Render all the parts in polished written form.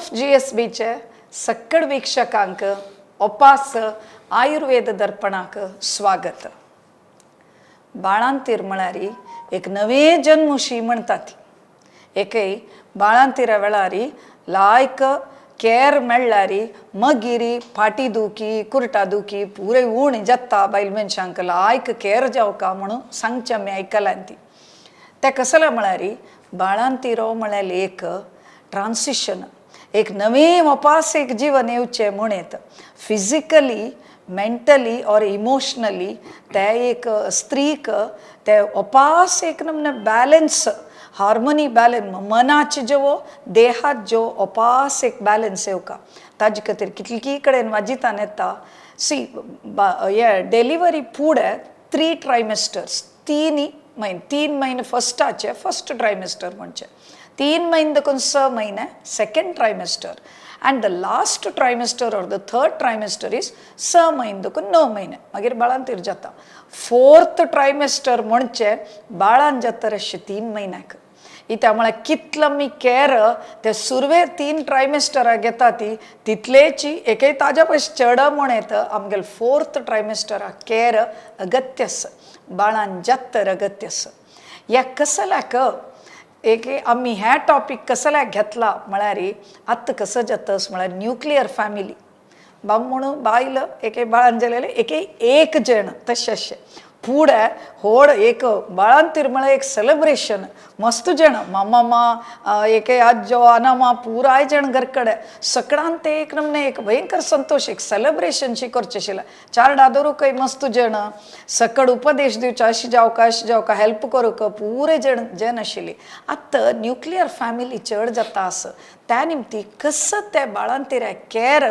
Of जीएसबीचे सक्कड वीक्षकांक ओपास आयुर्वेद दर्पणाक स्वागत. बाळांतीर म्हळ्यार एक नवे जन्मुशी म्हणटा ती. एकय बाळांतिरा वेळार लायक केर मेळ्ळ्यार मगीर फाटी दुखी कुर्टा दुखी पुरे उण जाता बायल मनशांक लायक केर जावका म्हणून सांगचें आमी आयकलां ती. तें कसलें म्हळ्यार बाळांतिरो म्हळ्यार एक ट्रान्सिशन, एक नवें वपास एक जीवन येवचें म्हूण येता. फिजिकली, मेंटली ऑर इमोशनली ते एक स्त्रीक ते ओपास एक नमूने बॅलन्स, हार्मोनी बॅलन्स, मनाचे ज्यो देहात ज्यो ओपास एक बॅलन्स येवका. ताजे खातीर कितली कडेन वाजितान येता. सी हे डिलिव्हरी फुडें 3 ट्रायमेस्टर्स, 3 म्हयने, 3 म्हयने फस्टाचे फस्ट ट्रायमेस्टर म्हणचे, 3 म्हयने देखून 6 म्हयने second trimester, and the last trimester or the third trimester is 6 म्हयने देखून 9 म्हयने, मागीर बाळांतीर जाता. फोर्थ ट्रायमेस्टर म्हणचे बाळान जाता अशें 3 म्हयन्याक. इत्या म्हळ्यार कितलो आमी केर ते सुरवेर 3 ट्रायमेस्टराक घेता ती तितलेची एकय ताज्या पयस चड म्हूण येता. आमगेले फोर्थ ट्रायमेस्टराक केर अगत्य आसा, बाळान जात्तर अगत्य आसा. ह्या कसल्याक एक आमी ह्या टॉपीक कसल्याक घेतला म्हळ्यार आतां कसो जाता म्हळ्यार न्युक्लियर फॅमिली, बाम म्हणून बायल एके बाळान जालेले एके एक जण तशें अशें फुडें होड एक बाळांतीर म्हळ्यार एक सेलिब्रेशन, मस्त जण मामा एके आज्जो अनामा पुराय जण घरकडे सगळ्यान ते एक नमने एक भयंकर संतोष एक सेलिब्रेशन शी करचें आशिल्लें. चार डादोरूकय मस्त जण सकड उपदेश दिवचे, अशें जावका अशें जावका हेल्प करूंक पुरे जण जण आशिल्ली. आतां न्युक्लियर फॅमिली चड जाता आसा. त्या निमती कसं त्या बाळांतीर केर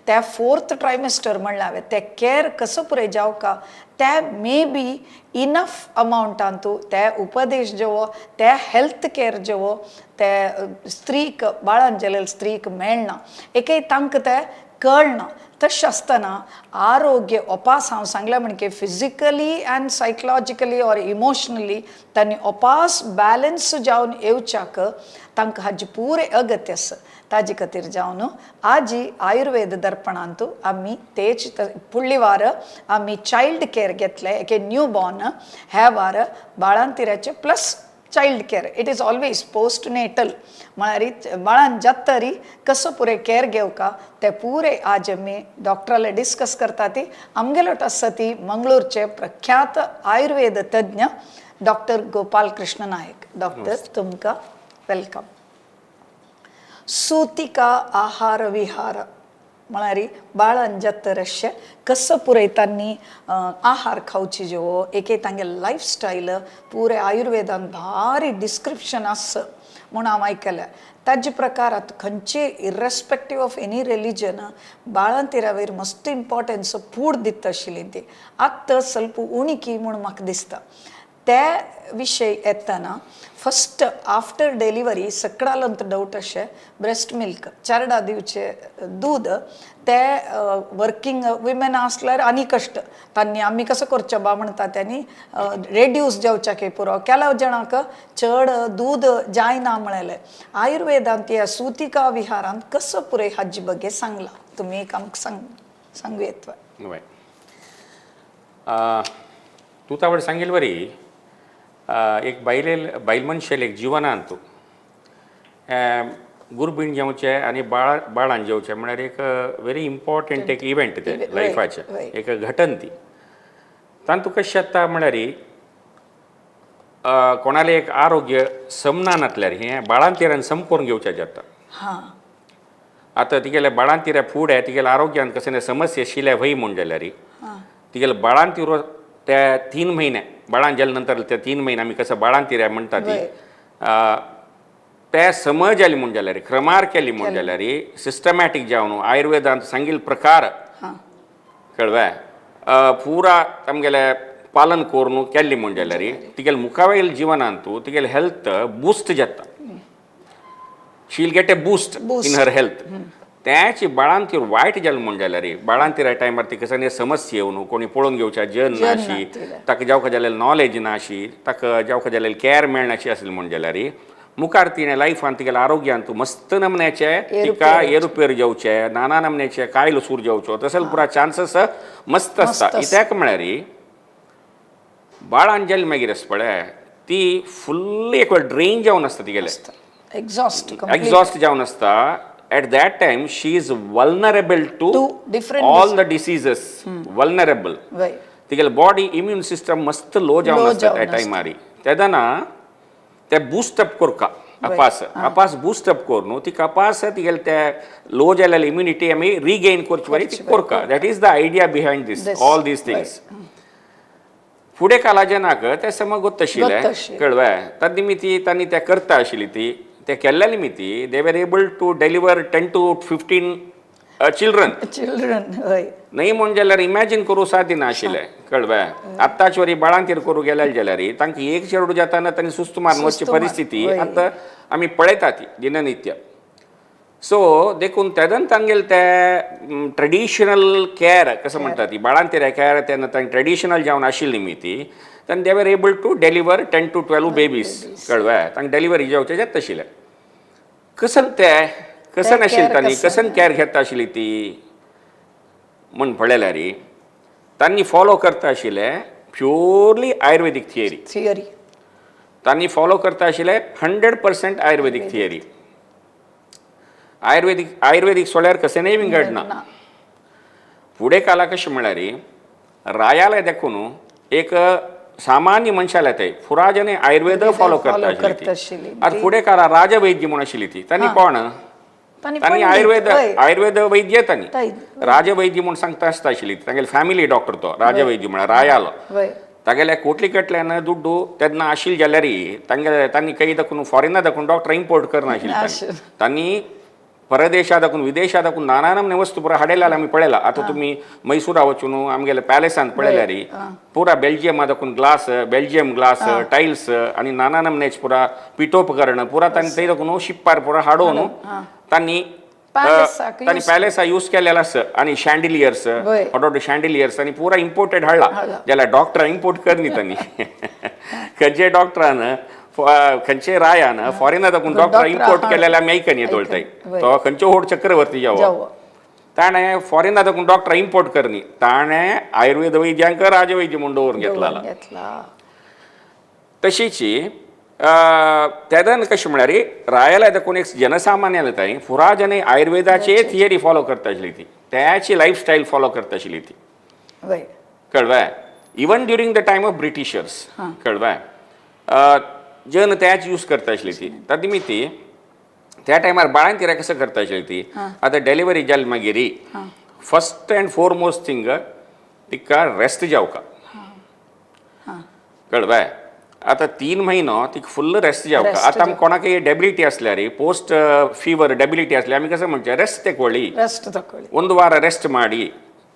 त्या फोर्थ ट्रायमेस्टर म्हणलें हांवें ते केर कसो पुराय जावका त्या मे बी इनफ अमावंटांतू ते उपदेश जेवो ते हेल्थ केर जेवो ते स्त्रीक बाळान जालेले स्त्रीक मेळना, एकय तांकां ते कळना. तशें आसतना आरोग्य ओपास हांव सांगलें म्हणके physically and psychologically or emotionally तांणी ओपास बॅलन्स जावन येवच्याक तांकां हाजी पुरे अगत्य आसा. ताजे खातीर जावन आजी आयुर्वेद दर्पणांतू आमी तेच फुडली वार आमी चायल्ड केअर घेतले एके न्यू बॉर्न, ह्या वार बाळांतिराचे plus child care. It is always post natal म्हळ्यार बाळान जाता तरी कसो पुरे केअर घेवका ते पुरे आज आमी डॉक्टराले डिस्कस करता ती. आमगेलो आसा ती मंगळूरचे प्रख्यात आयुर्वेद तज्ञ डॉक्टर गोपाल कृष्ण नायक. डॉक्टर तुमकां welcome. सूतिका आहार विहार म्हळ्यार बाळान जाता अशें कसो पुरय तांणी आहार खावची ज्यो एक तांगे लायफस्टायल पुरे आयुर्वेदान भारी डिस्क्रिप्शन आसा म्हूण हांव आयकलें. ताजे प्रकार आतां खंयचे इररेस्पेक्टीव ऑफ एनी रिलीजन बाळांतिरा वयर मस्त इम्पॉर्टन्स फूड दिता आशिल्ली ती आतां स्वल्प उणकी म्हूण म्हाका दिसता. ते विशय येतना फस्ट आफ्टर डिलिव्हरी सगळ्यांत डावट अशें ब्रेस्ट मिल्क चेरडा दिवचें दूद ते वर्किंग विमेन आसल्यार आनी कश्ट तांणी आमी कसो करचें बा म्हणटा त्यांनी रेड्यूस जावच्याक पुरो केलाव जाणांक चड दूद जायना म्हळेलें. आयुर्वेदांत ह्या सुतिका विहारांत कसो पुरे हाजी बगे सांगलां तुमी एक आमकां सांगू येता. तूं तावड सांगील बरी एक बायले बायल मनशेल एक जिवनांत गुरबीण जेवचें आनी बाळान जेवचें म्हळ्यार एक व्हेरी इम्पॉर्टंट एक इव्हेंट तें लायफाचें एक घटन ती. तातूंत कशें जाता म्हळ्यार कोणालें एक आरोग्य समना नासल्यार हें बाळांतिरान सम करून घेवचें जाता. आतां तिगेल्या बाळांतिरा फुडें तिगेल्या आरोग्यान कसलें समस्या आशिल्ल्या व्हय म्हूण जाल्यार तिगेल्या बाळांतिरो त्या 3 म्हयने बाळान जाले नंतर त्या 3 म्हयने आमी कसं बाळांतिऱ्या म्हणटा ती ते समज जाली म्हूण जाल्यार क्रमार केली म्हूण जाल्यार सिस्टमॅटीक जावन आयुर्वेदांत सांगिल्ले प्रकार कळवे पुरा आमगेले पालन करून केल्ली म्हूण जाल्यार तिगेले मुखावेल जिवनांतू तिगेले हेल्थ बुस्ट जाता. She will get a boost in her health. त्याची बाळांतीर वायट जालें म्हूण जाल्यार बाळांतिरा टायमार ती कसली समस्या येवन कोणी पळोवन घेवच्या जन नाशी ताका जावका जाल्यार नॉलेज नाशी ताका जावका जाल्यार कॅर मेळनाशी आसली म्हूण जाल्यार मुखार तिणें लायफान तिगेल्या आरोग्यांत मस्त नमन्याचे तिका एरुपेर जावचे, नाना नमन्याचे कायल सूर जावचो, तसले पुरा चान्सीस मस्त आसता. कित्याक म्हळ्यार बाळान जाली मागीर आसा पळय ती फुल्ली एक वेळ ड्रेन जावन आसता तिगेले. एक्झॉस्ट. एक्झॉस्ट जावन आसता. At that time she is vulnerable to To different all the diseases, vulnerable. तिगेले बॉडी इम्यून सिस्टम मस्त लो जावन Low आसता जावन त्या आसता. टायमारी. तेदना ते बूस्टअप करका अपास अपास बूस्टअप करून ती कपास तिगेले ते लो जाल्ले इम्युनिटी आमी रिगेन करचे वरी ती करका. That is the idea behind this This, all these things. फुडें कालाजनाक ते समज गोत्ताशिल्लें. गोत्ताशिल्लें. कळ्ळें? तद निमित्ती तांणी ते करता आशिल्ली ती ते केल्ल्या निमित्ती they were able to deliver 10 to 15 children. Children, हय. न्हय म्हूण जाल्यार इमॅजीन करूं साध्य नाशिल्लें. कळ्ळें? आत्ताच वरी बाळांतीर करूं गेले जाल्यार तांकां एक चेडूं जाताना तांणी सुस्त मारून वचची सुस्त मार, परिस्थिती आतां आमी पळयता ती दिननित्य. सो देखून तेदन तांगेले ते ट्रेडिशनल कॅर कसं म्हणटा ती बाळांतीर कॅर तेन्ना तांकां ट्रेडिशनल जावन आशिल्ली निमित्ती तेन्ना they were able to deliver 10 to 12 babies. कळ्ळें? तांकां डिलिवरी जावचें जाता आशिल्लें. कसन ते कसन ते आशिल्लें care तांणी कसन? कसन कॅर घेता आशिल्ली ती म्हूण पळयल्यार तांणी फॉलो करता आशिल्लें प्युअरली आयुर्वेदीक थियरी. थियरी. तांणी फॉलो करता आशिल्लें 100% आयुर्वेदीक थियरी. आयुर्वेदीक आयुर्वेदीक सोडल्यार कसलेंय विंगड ना. फुडें काला कशें म्हळ्यार रायाले देखून एक सामान्य मनशाले ते फुराजने आयुर्वेद फॉलो करता follow आशिल्ली करता ती. आशिल्ली. आतां फुडें काला राजवैद्य म्हूण आशिल्ली ती तांणी कोण तांणी तांणी पंडीत, आयुर्वेद आयुर्वेद वैद्य तांणी राजवैद्य म्हूण सांगता आसता आशिल्ली. तांगेले फॅमिली डॉक्टर तो राजवैद्य म्हळ्यार रायालो. तागेल्या कोटली कडल्यान दुड्डू तेन्ना आशिल्ले जाल्यार तांगेले तांणी खंय दाखून फॉरेना दाखून डॉक्टर इम्पोर्ट करनाशिल्ले. नाशिल्ले. तांणी परदेशा दाखून विदेशा दाखून नाना नमने वस्तू पुरा हाडयल्या आमी पळयला. आतां तुमी मैसुरा वचून आमगेले पॅलेसान पळयल्यार पुरा बेल्जियमा दाखून ग्लास, बेल्जियम ग्लास, टायल्स आनी नाना नमनेच पुरा पिठोपकरण पुरा तांणी थंय दाखून शिप्पार पुरा हाडून तांणी पॅलेसाक तांणी use पॅलेसा यूज केलेला आसा. आनी शँडिलियर्स, हॉट शँडिलियर्स आनी पुरा इम्पोर्टेड हाडला. हाडला. जाल्यार डॉक्टर इम्पोर्ट करनी तांणी खंयचे डॉक्टरान खंयचे रायान फॉरेना दाखून डॉक्टर डॉक्टर इम्पोर्ट हाड. केलेले आमी आयकन येतोळ. वय. तो खंयचो व्हड चक्रवर्ती जावो, जावो. ताणें फॉरेना दाखून डॉक्टर इम्पोर्ट करनी. ताणें आयुर्वेद वैद्यांक राजवैद्य म्हूण दवरून घेतला. दवरून घेतला. तशीच तेदन कशें म्हळ्यार रायाला दाखून एक जनसामान्याला ताई फुराजने आयुर्वेदाचे थियरी फॉलो करता आशिल्ली ती, त्याची लायफस्टायल फॉलो करता आशिल्ली ती. कळ्ळें? Even during the time of Britishers. कळ्ळें? जन त्याच यूज करता आशिल्ली ती. त्या निमित्ती त्या टायमार बाळांतीरा कसं करता आशिल्ली ती. आतां डिलिव्हरी जाली मागीर फर्स्ट अँड फोरमोस्ट थिंग तिका रेस्ट जावका. कळ्ळें? आतां 3 म्हयनो तिका फुल्ल रेस्ट जावका. Rest. आतां आमी कोणाकय डेबिलिटी असल्यार, पोस्ट फिवर डेबिलिटी असल्यार आमी कसं म्हणचें, रेस्ट तेकोळी. रेस्ट ತಕೊಳ್ಳಿ. ಒಂದು ವಾರ ರೆಸ್ಟ್ ಮಾಡಿ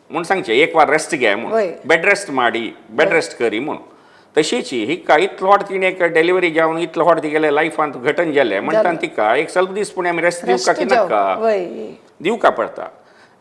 म्हूण सांगचें, एक वार रेस्ट घे म्हूण, बेड रेस्ट ಮಾಡಿ, बेड रेस्ट करी म्हूण. तशीच हिका इतलो फावट तिणें एक डिलिव्हरी जावन इतलो फावट तिगेले लायफांत घटन जालें म्हणटा तिका एक ಸ್ವಲ್ಪ दीस पुणें आमी रेस्ट दिवका रेस्ट की नाका? दिवका पडटा.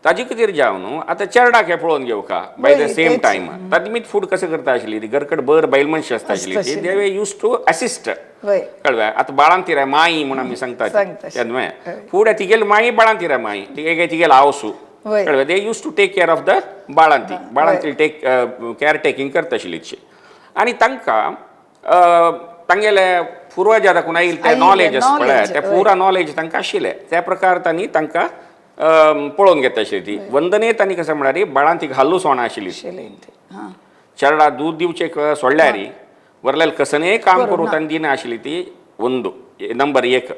ताजे खातीर जावन आतां चेरडाक हें पळोवन घेवका बाय the same time. ताजे निमित्त फूड कसं करता आशिल्ली ती घरकड बर बायल मनशी आसता आशिल्ली ती, they way use to assist. कळ्ळें? आतां बाळांतीर माई म्हूण आमी सांगता. सांगता. तेन्ना फुडें तिगेली माई बाळांतीर माई तिगे तिगेलो आवसू. कळ्ळें? They use to take care of the बाळांती. बाळांती take care taking करता आशिल्ली तशी. आनी तांकां तांगेले पुर्वजा दाखून आयिल्लें तें आयिल्लें नॉलेज आसा पळय, knowledge, तें पुरा नॉलेज तांकां आशिल्लें. त्या प्रकार तांणी तांकां पळोवन घेता आशिल्ली ती. वंदने तांणी कसं म्हळ्यार बाळांतीक हाल्लू सोणां आशिल्ली. आशिल्ली ती. चेरडा दूद दिवचें सोडल्यार वरलेल कसनेय काम करूं तांणी दिना आशिल्ली ती. ಒಂದು ನಂबर एक.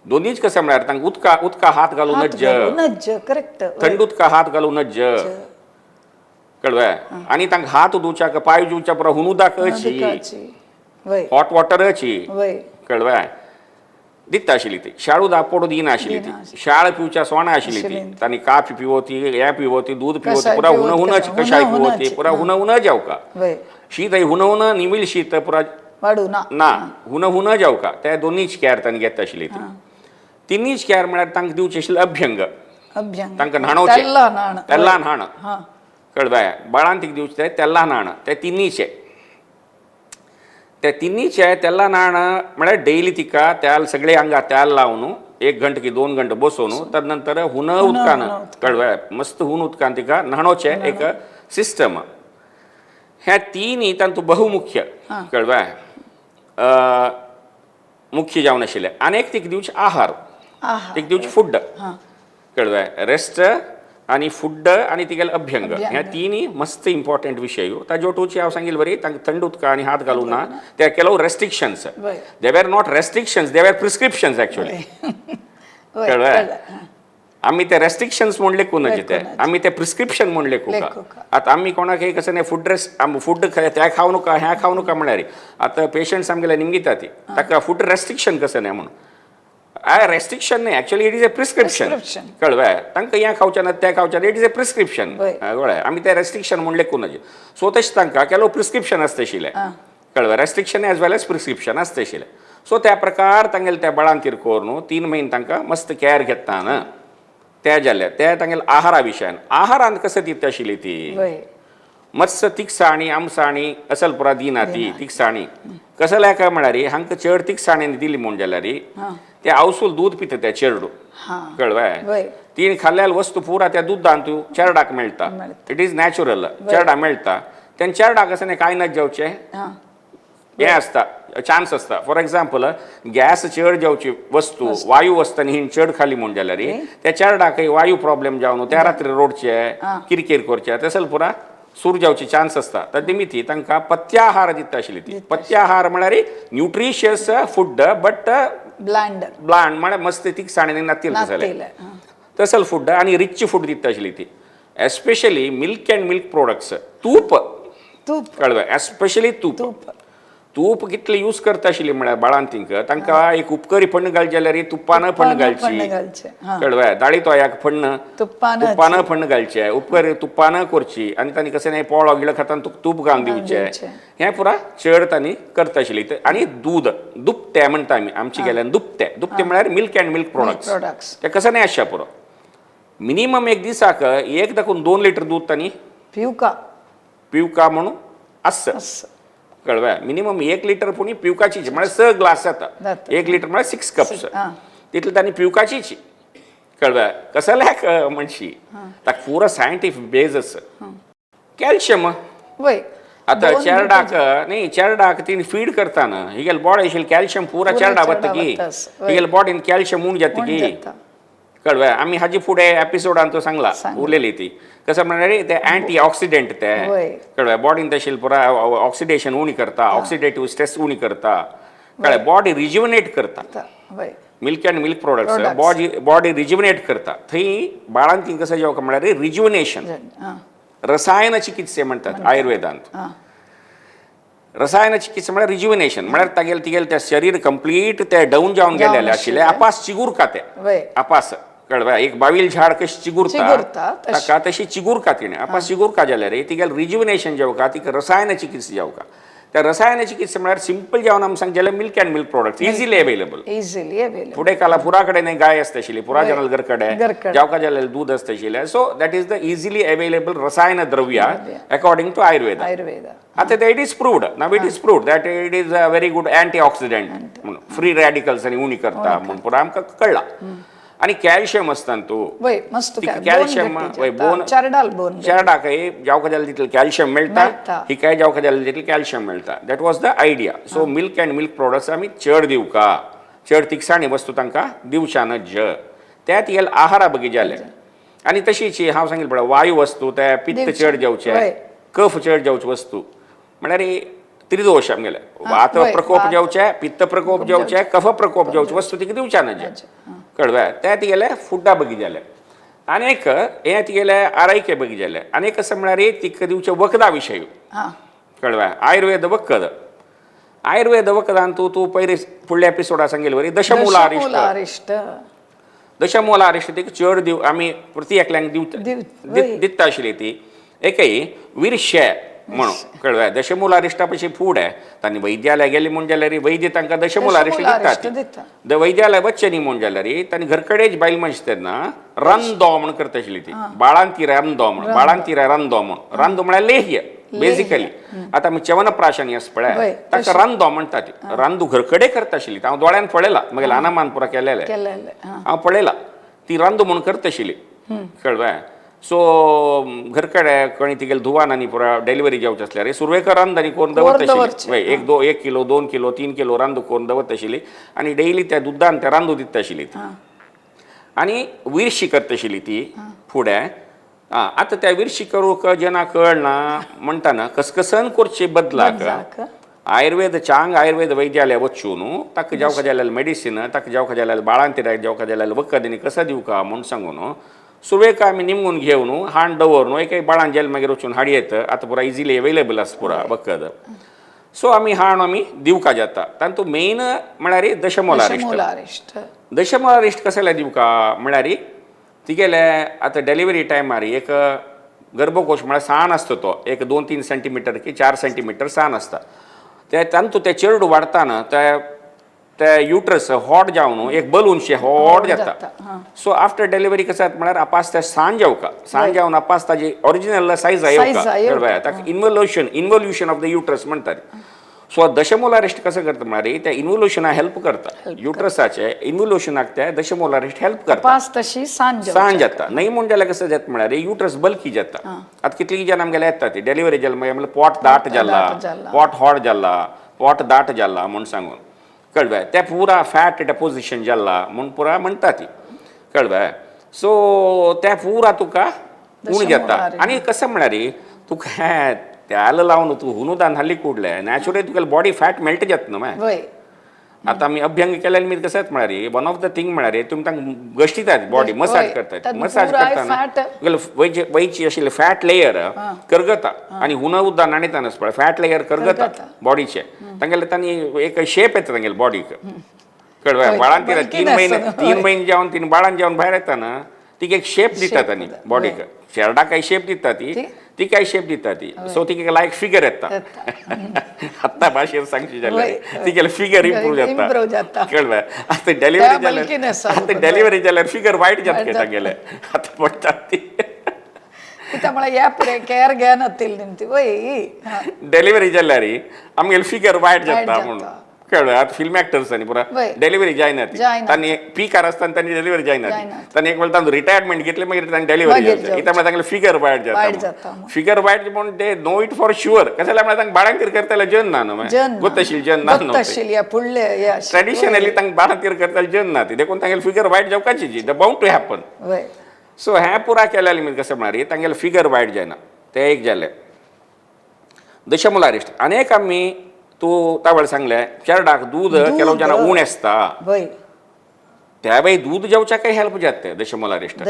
दोनीच कसं म्हळ्यार तांकां उदका उदका हात घालूं हात नज्ज. घालूं नज्ज, करेक्ट. थंड उदका हात घालूं नज्ज. कळ्ळें? आनी तांकां हात धुवच्याक पांय धुवच्या पुरो हुन उदकची, हॉट वॉटरची. कळ्ळें? दिता आशिल्ली ती. शाळू दापोडू दिना आशिल्ली ती. शाळ पिवच्या सोणां आशिल्ली ती. तांणी काफी पिवोती, हें पिवोती, दूद पिवोती, कसाय पुरा हुन पिवोती, हुनच कसाय कशाय हुन पिवोती, हुनाची, पुरा हुन हुन जावका. शीत हुन हुन निमील शीत पुरा वाडू ना. ना, हुन हुन जावका. ते दोनीच कॅर तांणी घेता आशिल्ली ती. तिनीच कॅर म्हळ्यार तांकां दिवचें आशिल्लें अभ्यंग. अभ्यंग. तांकां न्हाणोवचें. तेल्ला न्हाण. तेल्ला न्हाण. कळ्ळें? बाळांतीक दिवचें तें तेल्ला न्हाण ते तिनीचे. ते तिन्हीचे तेला न्हाण म्हळ्यार डेली तिका त्याल सगळे आंगा त्याल लावन 1 घंटे की 2 घंटे बसोवन तदनंतर हुन उदकान कळवे मस्त हुन उदकान तिका न्हाणोचे एक सिस्टम. ह्या तिन्ही तांतू बहुमुख्य कळवे मुख्य जावन आशिल्ले. आनी एक तिका दिवचे आहार, तिका दिवचे फूड कळवे, रेस्ट आनी फूड आनी तिगेले अभ्यंग, ह्या तिन्ही मस्त इम्पॉर्टंट विशय. ताजे वटूची हांव सांगील बरी तांकां थंड उदका आनी हात घालूं ना, ते ಕೆಲವು restrictions. They were not restrictions, they were prescriptions actually. कळ्ळें? आमी ते रेस्ट्रिक्शन्स म्हूण लेखूं नजे, ते आमी ते प्रिस्क्रिप्शन म्हूण लेखूं. आतां आमी कोणाक कसं नाही फूड रेस फूड त्या खावं नका ह्या खावं नका म्हळ्यार आतां पेशंट्स आमगेले निमगिता ती ताका फूड रेस्ट्रिक्शन कसं नाही म्हणून. रेस्ट्रिक्शन नाही, actually it is a prescription. कळवें? तांकां हें खावचें ना तें खावचें ना, it is a prescription. कळ्ळें? आमी ते रेस्ट्रिक्शन म्हूण लेखूं नजे. सो तशें तांकां ಕೆಲವು प्रिस्क्रिप्शन आसता आशिल्लें. कळवें? Restriction as well as prescription आसता आशिल्लें. सो त्या प्रकार तांगेले त्या बाळांतीर करून 3 म्हयने तांकां मस्त कॅर घेता न्हू ते जाले ते तांगेले आहारा विशयान. आहारान कसं दिता आशिल्ली ती मत्स तिखसाणी आमसाणी असल पुरा दिना ती तिखसाणी कसल्या काय म्हळ्यार हांकां चड तिखसाणी दिली म्हूण जाल्यार ते आवसूल दूद पिता त्या चेरडू. कळवें? तीन खाल्ल्यार वस्तू पुरा त्या दुदान तूं चेरडाक मेळटा, it is natural चेरडा मेळटा. तेन्ना चेरडाक असं कांय ना जेवचें हें आसता, चान्स आसता. फॉर एग्जाम्पल गॅस चड जेवची वस्तू वायू वस्तू आनी हिण चड खाली म्हूण जाल्यार त्या चेरडाक वायू प्रॉब्लेम जावन त्या रात्री रोडचे किरकिर करचे तसल पुरा सूर जावची चान्स आसता. तर निमित्ती तांकां पथ्याहार दिता आशिल्ली ती. पथ्याहार म्हळ्यार nutritious food but blind blind म्हळ्यार मस्त तिखसाणेन नातील तसले तसल फूड आनी रिच फूड दिता आशिल्ली ती. Especially milk and milk products, तूप. तूप. कळवें? एस्पेशली तूप. तूप कितले यूज करता आशिल्ली म्हळ्यार बाळांतींक तांकां एक उपकरी फण्ण घालचे जाल्यार तुपान फण्ण घालची. कळवें? दाळी तोयाक फण्ण तुपान फण्ण घालचे, उपकरी तुपान करची आनी तांणी कशें न्ही पोळो गिळ खाता तूप घालून दिवचें. हें पुरा चड तांणी करता आशिल्ली. आनी दूद दुपते म्हणटा आमी आमचे गेल्यान दुपते दुपते म्हळ्यार मिल्क अँड मिल्क प्रोडक्ट्स ते कसं नाही आसचें पुरो. मिनिमम एक दिसाक 1 दाखून 2 लिटर दूद तांणी पिवका पिवका म्हणून आसता. कळवें? मिनिमम 1 लिटर पुणी पिवकाचीच म्हळ्यार 6 ग्लास जाता. 1 लिटर म्हळ्यार 6 कप्स तितले तांणी पिवकाचीच. कळवें? कसल्याक म्हणशी ताका पुरो सायंटिफीक बेज आसा. कॅल्शियम आतां चेरडाक न्ही चेरडाक ती फीड करता न्हू हिगेले बॉडी आशिल्लें कॅल्शियम पुरा चेरडा वता की हिगेले बॉडीन कॅल्शियम उण जाता की. कळवें? आमी हाजे फुडें एपिसोडान तो सांगला उरलेली ती कसं म्हळ्यार ते अँटी ऑक्सिडंट ते. कळवें? बॉडीन तशें पुरा ऑक्सिडेशन उणी करता, ऑक्सिडेटिव्ह स्ट्रेस उणी करता. कळ्ळें? बॉडी रिज्युवनेट करता. Milk and milk products body rejuvenate करता. थंय बाळांती कसं जेवका म्हळ्यार रिज्युवनेशन रसायन चिकित्से म्हणतात आयुर्वेदांत. रसायन चिकित्सा म्हळ्यार रिज्युवनेशन म्हळ्यार तागेले तिगेले ते शरीर कंप्लीट ते डावन जावन गेलेले आशिल्ले आपास चिगुरका ते आपास. कळवें? एक बावील झाड कशी चिगुरता ताका तशी चिगुरका तिणें आपास चिगुरका जाल्यार तिगेले रिज्युवनेशन जेवका तिका रसायन चिकित्सा जेवका. त्या रसायन चिकित्सा म्हळ्यार सिंपल जेवण आमी सांगचें जाल्यार milk and milk products easily available. Easily available. फुडें काला पुरा कडेन गाय आसता आशिल्ली, पुरा जनाल घर कडेन जेवका जाल्यार दूद आसता आशिल्लें. So that is the easily available रसायन द्रव्य अकॉर्डिंग टू आयुर्वेदा. आतां it is proved now, it is proved that it is a very good anti oxidant म्हणून फ्री रॅडिकल्स आनी उणी करता म्हूण पुरा आमकां कळ्ळां. आनी कॅल्शियम आसता तूं मस्त कॅल्शियम बोन चेरडाक जेवका जाल्यार तितलें कॅल्शियम मेळटा, ही काय जेवका जाल्यार तितलें कॅल्शियम मेळटा. That was the idea. So milk and milk products आमी चड दिवका, चड तिखसाणी वस्तू तांकां दिवच्या नज. त्या तिगेले आहारा बगी जाले. आनी तशीच हांव सांगील पळय वायू वस्तू ते पित्त चड जेवचे, कफ चड जेवचे वस्तू म्हळ्यार त्रिदोश आमगेले वात प्रकोप जेवचे, पित्त प्रकोप जेवचे, कफ प्रकोप जेवचे वस्तू तिका दिवच्या नज. कळवें? ते तिगेले फुडा बगी जाले. आनी एक हें तिगेले आरायके बगी जाले. आनी एक कसं म्हळ्यार तिका दिवचे वखदा विशय. कळवें? आयुर्वेद वखद. आयुर्वेद वखदान तूं तूं पयले फुडल्या एपिसोडा सांगेल वरी दशमूलारिश्ट. दशमूलारिश्ट तिका चड दिव आमी प्रति एकल्यांक दिता आशिल्ली ती. एकय विरशे म्हणून. कळवें? दशमूलारिश्टा पशी फूड तांणी वैद्यालय गेली म्हूण जाल्यार वैद्य तांकां दशमूलारिश्ट दिता. वैद्यालय वच्चें न्ही म्हूण जाल्यार तांणी घर कडेच बायल मनीस तेन्ना रंदो म्हूण करता आशिल्ली ती. बाळांती रंदो म्हूण, बाळांती रंदो म्हूण. रंदो म्हळ्यार लेह्य. बेसिकली आतां आमी च्यवनप्राशन आसा पळय, ताका रांदो म्हणटा ती. रांदू घरकडे करता आशिल्ली, हांव दोळ्यान पळयला, मागीर अनामान पुरा केलेलें हांव पळयला, ती रांदू म्हूण करता आशिल्ली, कळ्ळें. सो घरकडे कोणी तिगेले धुवान आनी पुरा डिलिव्हरी जावची आसल्यार सुरवेक रांद आनी करून दवरता आशिल्ली. 1 kilo 2 kilo 3 kilo रांदू करून दवरता आशिल्ली आनी डेली त्या दुदान त्या रांदू दिता आशिल्ली ती. आनी विरशी करता आशिल्ली ती फुडें. आतां त्या विरशी करूंक जेन्ना कळना म्हणटाना कसकसन करचे बदलाक आयुर्वेद चांग आयुर्वेद वैद्यालय वचून ताका जावका जाल्यार मेडिसीन, ताका जावका जाल्यार बाळांतिराक जावका जाल्यार वखद आनी कसो दिवका म्हूण सांगून सुरवेक आमी निमगून घेवन हाण दवरून एक एक बाळान जेल मागीर वचून हाडयेत. आतां पुरा इजिली अवेलेबल आसा पुरा वखद. सो आमी हाण आमी दिवका जाता. तातूंत मेन म्हळ्यार दशमूलारिश्ट. दशमूलारिश्ट कशें दिवका म्हळ्यार तिगेले आतां डिलिव्हरी टायमार एक गर्भकोश म्हळ्यार सान आसता तो, एक 2-3 सेंटीमिटर की 4 सेंटीमिटर सान आसता. ते तातूंत ते चेरडू वाडटाना ते युट्रस हॉट जावन एक बलूनशे हॉट जाता. सो आफ्टर डिलिव्हरी कसं जाता म्हळ्यार आपास ते सान जावका, सान जावन आपास ताजी ओरिजिनल सायज येवका, ताका इन्वोल्युशन ऑफ the uterus म्हणटात. सो दशमूलारिश्ट कसं करता म्हळ्यार त्या इन्वोल्युशनाक हेल्प करता, युट्रसाचे इन्वोल्युशनाक त्या दशमूलारिश्ट हेल्प करता. तशी सान जाता न्हय म्हूण जाल्यार कसं जाता म्हळ्यार युट्रस बल्की जाता. आतां कितली जाण आमगेले येता ती डिलिव्हरी जाल्या मागीर म्हणल्यार पोट दाट जाला, पोट हॉट जाला, पोट दाट जाला म्हूण सांगून, कळ्ळें. ते पुरा फॅट डेपोजिशन जाला म्हूण पुरा म्हणटा ती, कळ्ळें. सो ते पुरा तुका उण जाता. आनी कसं म्हळ्यार तुका तेल लावन तूं हुनुदान हाली कुडलें नॅचरली तुका बॉडी फॅट मेल्ट जाता न्हू. मागीर आतां आमी अभ्यंग केल्यार मी कसं जाता म्हळ्यार वन ऑफ the thing म्हळ्यार तुमी तांकां गश्टितात, बॉडी मसाज करतात. मसाज करतना तुगेले वयची आशिल्ली फॅट लेयर करगता आनी हुन उद्दान न्हाणयताना पळय फॅट लेयर करगता बॉडीचे, तांगेले तांणी एक शेप येता तांगेले बॉडीक, कळ्ळें. बाळान तिला 3 महिने 3 महिने जावन 3 बाळान जावन भायर येताना तिका एक शेप दितात आनी बॉडीक, शेरडाक काय शेप दिता ती, ती काय शेप दिता ती. सो तिका लायक फिगर येता. आत्ता भाशेर सांगची जाल्यार तिगेले फिगर इम्प्रूव जाता, कळ्ळें. आतां डिलिव्हरी जाल्यार, आतां डिलिव्हरी जाल्यार फिगर वायट जाता तांगेले आतां पडटा ती. त्यामुळे या पुढे केअर घेनातील ती वय डिलिव्हरी जाल्यार आमगेले फिगर वायट जाता म्हणून, कळ्ळें. आतां फिल्म एक्टर्स आनी पुरा डिलिव्हरी जायना ती, तांणी पीकार आसतना तांणी डिलिव्हरी जायना ती, तांणी एक वेळ तांचो रिटायरमेंट घेतले मागीर तांणी डिलिव्हरी जायना, कित्याक म्हळ्यार तांगेले फिगर वायट जाता. फिगर वायट म्हूण they know it for sure. कशें जाल्यार म्हळ्यार तांकां बाळांतीर करताले जन ना न्हू, गोतशील जन ना न्हू, ट्रेडिशनली तांकां बाळांतीर करताले जन ना ती, देखून तांगेले फिगर वायट जावपाची the bound to happen. So हें पुरा केल्यार मी कसं म्हळ्यार तांगेले फिगर वायट जायना. तें एक जालें दशमूलारिश्ट. आनी एक आमी तूं तावळ सांगलें चेरडाक दूद केलो जेन्ना उणें आसता त्या बाय दूद जेवच्या काय हेल्प जाता दशमूलारिश्ट.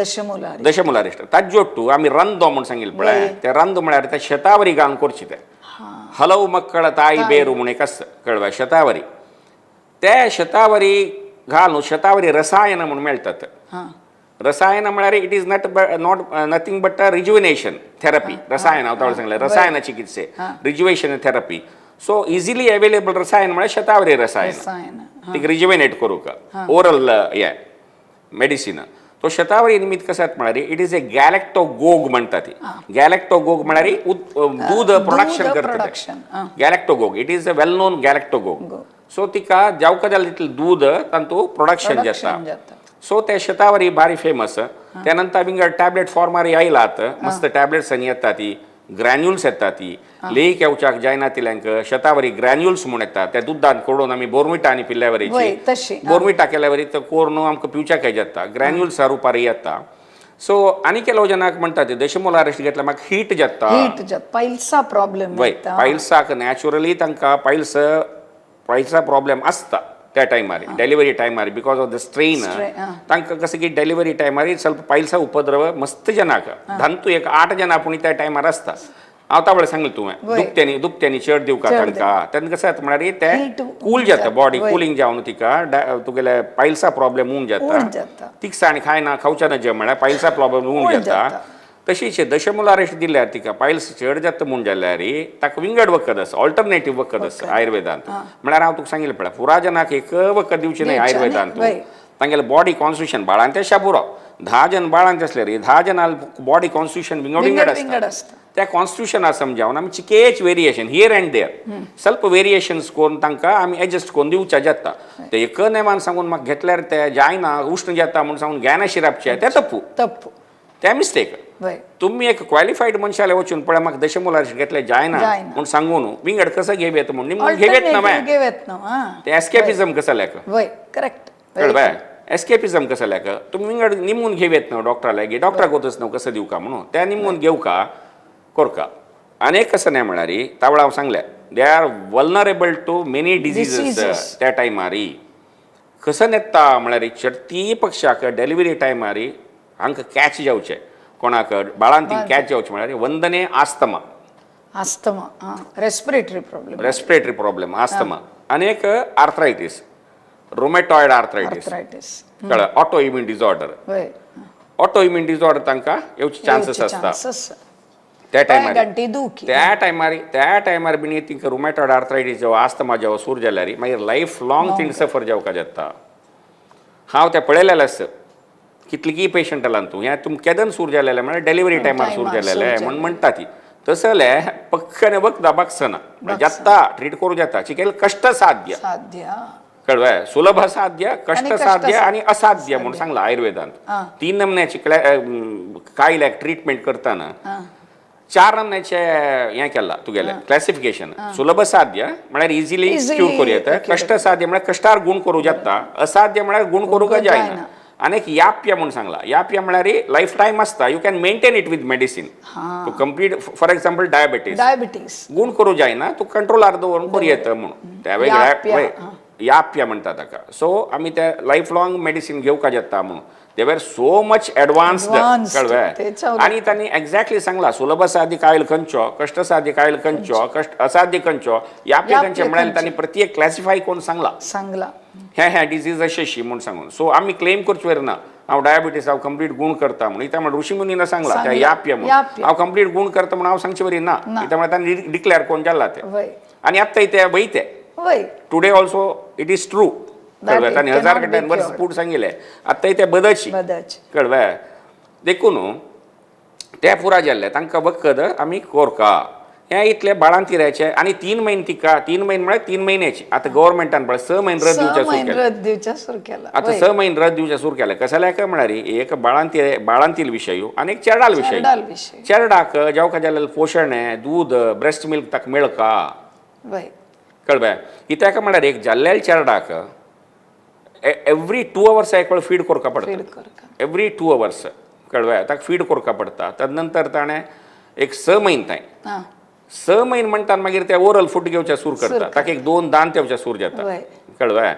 दशमूलारिश्ट ताजे ಒಟ್ಟು आमी रांदो म्हूण सांगिल्लें पळय, ते रांदो म्हळ्यार त्या शेतावरी घालून करची ते हलव मक्कळ ताई बेरू म्हूण एक आसता, कळ्ळें. शतावरी, ते शतावरी घालून शतावरी रसायन म्हूण मेळटात. रसायन म्हळ्यार it is not not nothing but a rejuvenation therapy. रसायन हांव तावळ सांगलें रसायन चिकित्से rejuvenation therapy. So easily available रसायन म्हळ्यार शतावरी रसायन, तिका रिज्युवेनेट करूंक ओरल हे मेडिसीन. तो शतावरी निमित्त कसं म्हळ्यार it is a गॅलेक्टोगोग म्हणटा ती. गॅलेक्टोगोग म्हळ्यार दूध प्रोडक्शन करता. Galactagogue it is a well known galactagogue. So तिका जावका जाल्यार तितलें दूध तांतू प्रोडक्शन जाता. सो ते शतावरी भारी फेमस. त्यानंतर विंगड टॅबलेट फॉर्मार आयलात, मस्त टॅबलेट्स आनी येता ती, ग्रॅन्युल्स येता ती. लेक येवच्याक जायना तिल्यांक शतावरी ग्रॅन्युल्स म्हूण येता, त्या दुदान कडोवन आमी बोर्मिटा आनी पिल्ल्यावरीची बोर्मिटा केल्यावरी ते कोरून आमकां पिवच्याक जाता, ग्रॅन्युल्सा रुपार येता. सो आनी ಕೆಲವು ಜನಾक म्हणटा ते दशमूलारिश्ट घेतल्यार म्हाका हीट जाता, हीट जाता, पायल्सा प्रॉब्लेम. वय पायल्साक नॅचरली तांकां पायल्सा प्रॉब्लेम आसता त्या टायमार, डिलिव्हरी टायमार because of the strain. तांकां कसं की डिलिव्हरी टायमार ಸ್ವಲ್ಪ पायल्सा उपद्रव मस्त जनाक धांतू एक 8 जण पूण त्या टायमार आसता. हांव तावळ सांगलें तुवें दुखत्यांनी चड दिवका तांकां, तेन्ना कसं जाता म्हळ्यार ते कूल जाता, बॉडी कुलींग जावन तिका तुगेले पायल्सा प्रॉब्लेम उण जाता. तिखसाण खायना खावच्या ना जे म्हळ्यार पायल्सा प्रॉब्लेम उण जाता. तशीच दशमूलारिश्ट दिल्यार तिका पायल्स चड जाता म्हूण जाल्यार ताका विंगड वखद आसा, ऑल्टरनेटीव वखद आसा आयुर्वेदांत. म्हळ्यार हांव तुका सांगिल्लें पळय पुरा जनाक एक वखद दिवचें न्हय आयुर्वेदांत, तांगेलें बॉडी कॉन्स्टिट्यूशन बाळांते पुरो 10 जण बाळांचे आसल्यार 10 जणां बॉडी कॉन्स्टिट्यूशन विंगड विंगड आसता. त्या कॉन्स्टिट्युशना समजावन आमी चिकेच वेरिएशन here and there ಸ್ವಲ್ಪ वेरिएशन्स करून तांकां आमी एडजस्ट करून दिवच्या जाता. ते एक नेमान सांगून म्हाका घेतल्यार ते जायना, उश्ण जाता म्हूण सांगून घेयना शिरापचें, तें तप्पू, तप्पू. तें मिस्टेक. तुमी एक क्वॉलिफायड मनशाले वचून पळय म्हाका दशमुलार घेतले जायना जायना. म्हूण सांगून विंगड कसं घेवयेत म्हूण निमून घेवयेत ना ऑल्टरनेटीव घेवयेत ना, आं. ते एस्केपिझम कसं लेख. वय, करेक्ट. कळ्ळें? एस्केपिझम कसं लेख तुमी विंगड निमून घेवयेत न्हू डॉक्टरा लागीं, डॉक्टराक वतच न्हू कसं दिवका म्हणून त्या निमून घेवका करका. आनी एक कसं नाही म्हळ्यार तावळा हांव सांगलें they are vulnerable to many diseases. Diseases. त्या टायमारी कसं येता म्हळ्यार चडती पक्षाक डिलिव्हरी टायमारी हांकां कॅच जावचें, कोणाक बाळांती कॅच जावचें म्हळ्यार वंदने आस्तमा. आस्तमा, आं, respiratory problem. Respiratory problem, asthma आनी एक आर्थरायटीस, रोमॅटॉयड आर्थरायटीस. आर्थरायटीस. कळ्ळें? Auto immune disorder. Auto immune disorder तांकां येवचे चान्सीस आसता चान्सीस. त्या टायमार. घंटी दुखी. त्या टायमार बीन तिंका रुमॅटॉयड आर्थरायटीस जावं आस्तमा जावं सूर जाल्यार मागीर लायफ लॉंग थिंग सफर जावका जाता. हांव तें पळयलेलें आसा कितलीं पेशंट आला तूं हें तुम केदन सूर जालेलें म्हळ्यार डिलिव्हरी टायमार सूर टायमार जालेलें सूर. म्हूण म्हणटा ती. तसलें पक्कने वखदां बागसना, म्हळ्यार जाता, ट्रीट करूं जाता, चिकेल कश्ट साध्य. साध्य. कळ्ळें? सुलभ साध्य, कश्ट कष्ट साध्य आणि असाध्य म्हणून सांगला आयुर्वेदांत. तीन नमन्याची कायल्याक ट्रिटमेंट करताना चार नमन्याचे हें केलां तुगेलें क्लासिफिकेशन. सुलभ साध्य म्हळ्यार इजिली Easily cure करूं येता, cure. कश्ट साध्य म्हळ्यार कश्टार गुण करूं जाता, असाध्य म्हळ्यार गुण करूंक जायना. जायना. आनी एक याप्य म्हूण सांगला. याप्य म्हळ्यार लायफ टायम आसता, you can maintain it with medicine to complete. For example, diabetes. Diabetes. गुण करूं जायना, तूं कंट्रोलार दवरून करूं येता म्हणून त्या वेगळ्या याप्य, वय, याप्य म्हणटा ताका. सो आमी त्या लायफ लॉंग मेडिसीन घेवका जाता म्हणून they were so much advanced. Advanced. कळ्ळें? तेच हांव. आनी तांणी एक्झॅक्टली सांगला सुलभ साध्य कायल खंयचो, कश्ट साध्य कायल खंयचो, कश्ट असाध्य खंयचो, याप्य याप्य खंयचें म्हळ्यार खंयचें. तांणी प्रत्येक क्लासिफाय करून सांगला. सांगला. हे हे डिजीज अशी म्हूण सांगून. सो आमी क्लेम करचे ना हांव डायबिटीस हांव कंप्लीट गुण करता म्हणून. इत्या म्हळ्यार ऋषी मुनीन सांगला त्या सांगला. याप्य म्हणून. याप्य. हांव कंप्लीट गुण करता म्हणून हांव सांगचे बरी ना. ना. इत्या म्हळ्यार तांणी डिक्लेअर कोण जाला ते आनी आत्तां ते वयते. Today also it is true. That कळ्ळें? it तांणी हजार cannot be कडल्यान वर्स cured. पूण सांगिल्लें, आत्तां ते बदलशी. बदच. कळ्ळें? देखून ते पुरा जाल्ले तांकां वखद आमी कोरका हें इतलें बाळांतिऱ्याचें. आनी 3 म्हयने तिका, 3 म्हयने म्हळ्यार 3 म्हयन्याची. आतां गव्हर्मेंटान पळय 6 म्हयने रद्द स दिवचें सुरू म्हयने केलें. रद्द दिवच्या सुरू केला. आतां 6 म्हयने रद्द दिवचें सुरू केलें. कशें काय म्हळ्यार एक बाळांतिर बाळांतील विशय आनी एक चेरडाल विशय. चेरडाल विशय. चेरडाक जावका जाल्यार पोशण आहे, दूध, ब्रेस्ट मिल्क ताका मेळका. कळ्ळें? कित्याक म्हळ्यार एक जाल्ल्या चेरडाक एवरी 2 अवर्स एक वेळ फीड करका पडटा. फीड करका. एवरी 2 अवर्स, कळ्ळें? ताका फीड करका पडटा. तदनंतर ताणें एक 6 म्हयने तांय 6 म्हयने म्हणटात मागीर ते ओरल फूड घेवचें सूर करता. ताका एक दोन दांत येवचे सूर जाता. कळ्ळें?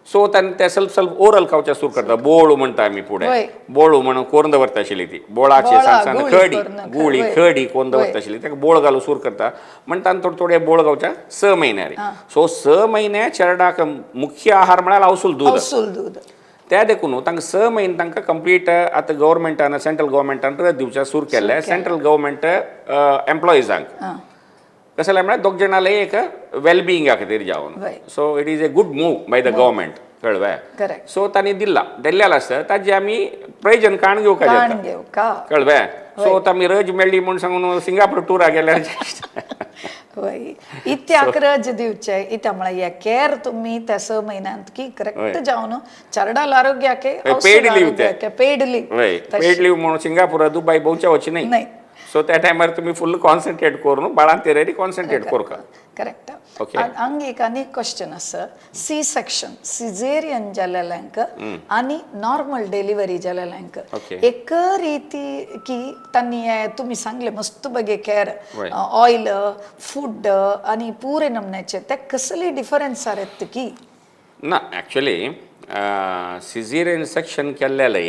सो ताणें ते सेल्फ सेल्फ ओरल खावचें सूर करता. बोळू म्हणटा आमी फुडें. बोळू म्हणून कोरून दवरता आशिल्ली ती बोळाची बोळा, सान सान गुळी खडी करून, गुळी खडी कोरून दवरता आशिल्ली. ताका बोळ घालून सूर करता म्हणटा थोडे थोडे बोळ खावच्या 6 म्हयन्यार. सो 6 म्हयने चेरडाक मुख्य आहार म्हळ्यार आवसूल दूद. आवसूल दूद. त्या देखून तांकां 6 म्हयने तांकां कंप्लीट आतां गव्हर्मेंटान, सेंट्रल गव्हर्मेंटान रद्द दिवचें सूर केल्लें सेंट्रल गव्हर्मेंट एम्प्लॉइजांक. कसं म्हळ्यार दोग जाणांले एक वेलबिंगा खातीर जावन. So it is a good move by the government, कळ्ळें? करेक्ट. सो तांणी दिला दिल्लें आसता ताजें आमी प्रयोजन काण घेवका काण जाता. घेवका. कळ्ळें? सो आमी रज मेळ्ळी म्हूण सांगून सिंगापूर टुरा गेल्यार वय, इत्याक रज दिवचे? इत्या म्हळ्यार हे केअर तुमी त्या 6 म्हयन्यांत की करेक्ट जावन चरडाल आरोग्याके. पेड लीव ते. पेड लीव. वय, पेड लीव म्हणून सिंगापूर, दुबय भोंवच्या वचचे न्ही. न्हय. सो त्या टायमार तुमी फुल कॉन्सन्ट्रेट करून बाळांतेर कॉन्सन्ट्रेट करका. करेक्ट. हांगा एक आनी क्वेश्चन आसा. सी सेक्शन, सिझेरियन जालेल्यांक आनी नॉर्मल डिलिव्हरी जालेल्यांक एक रीती की तांणी हे तुमी सांगले मस्त बगे केअर, ऑयल, फूड आनी पुरे नमन्याचे, ते कसली डिफरन्स आसा की? ना, ॲक्च्युली सिझेरियन सेक्शन केल्लेले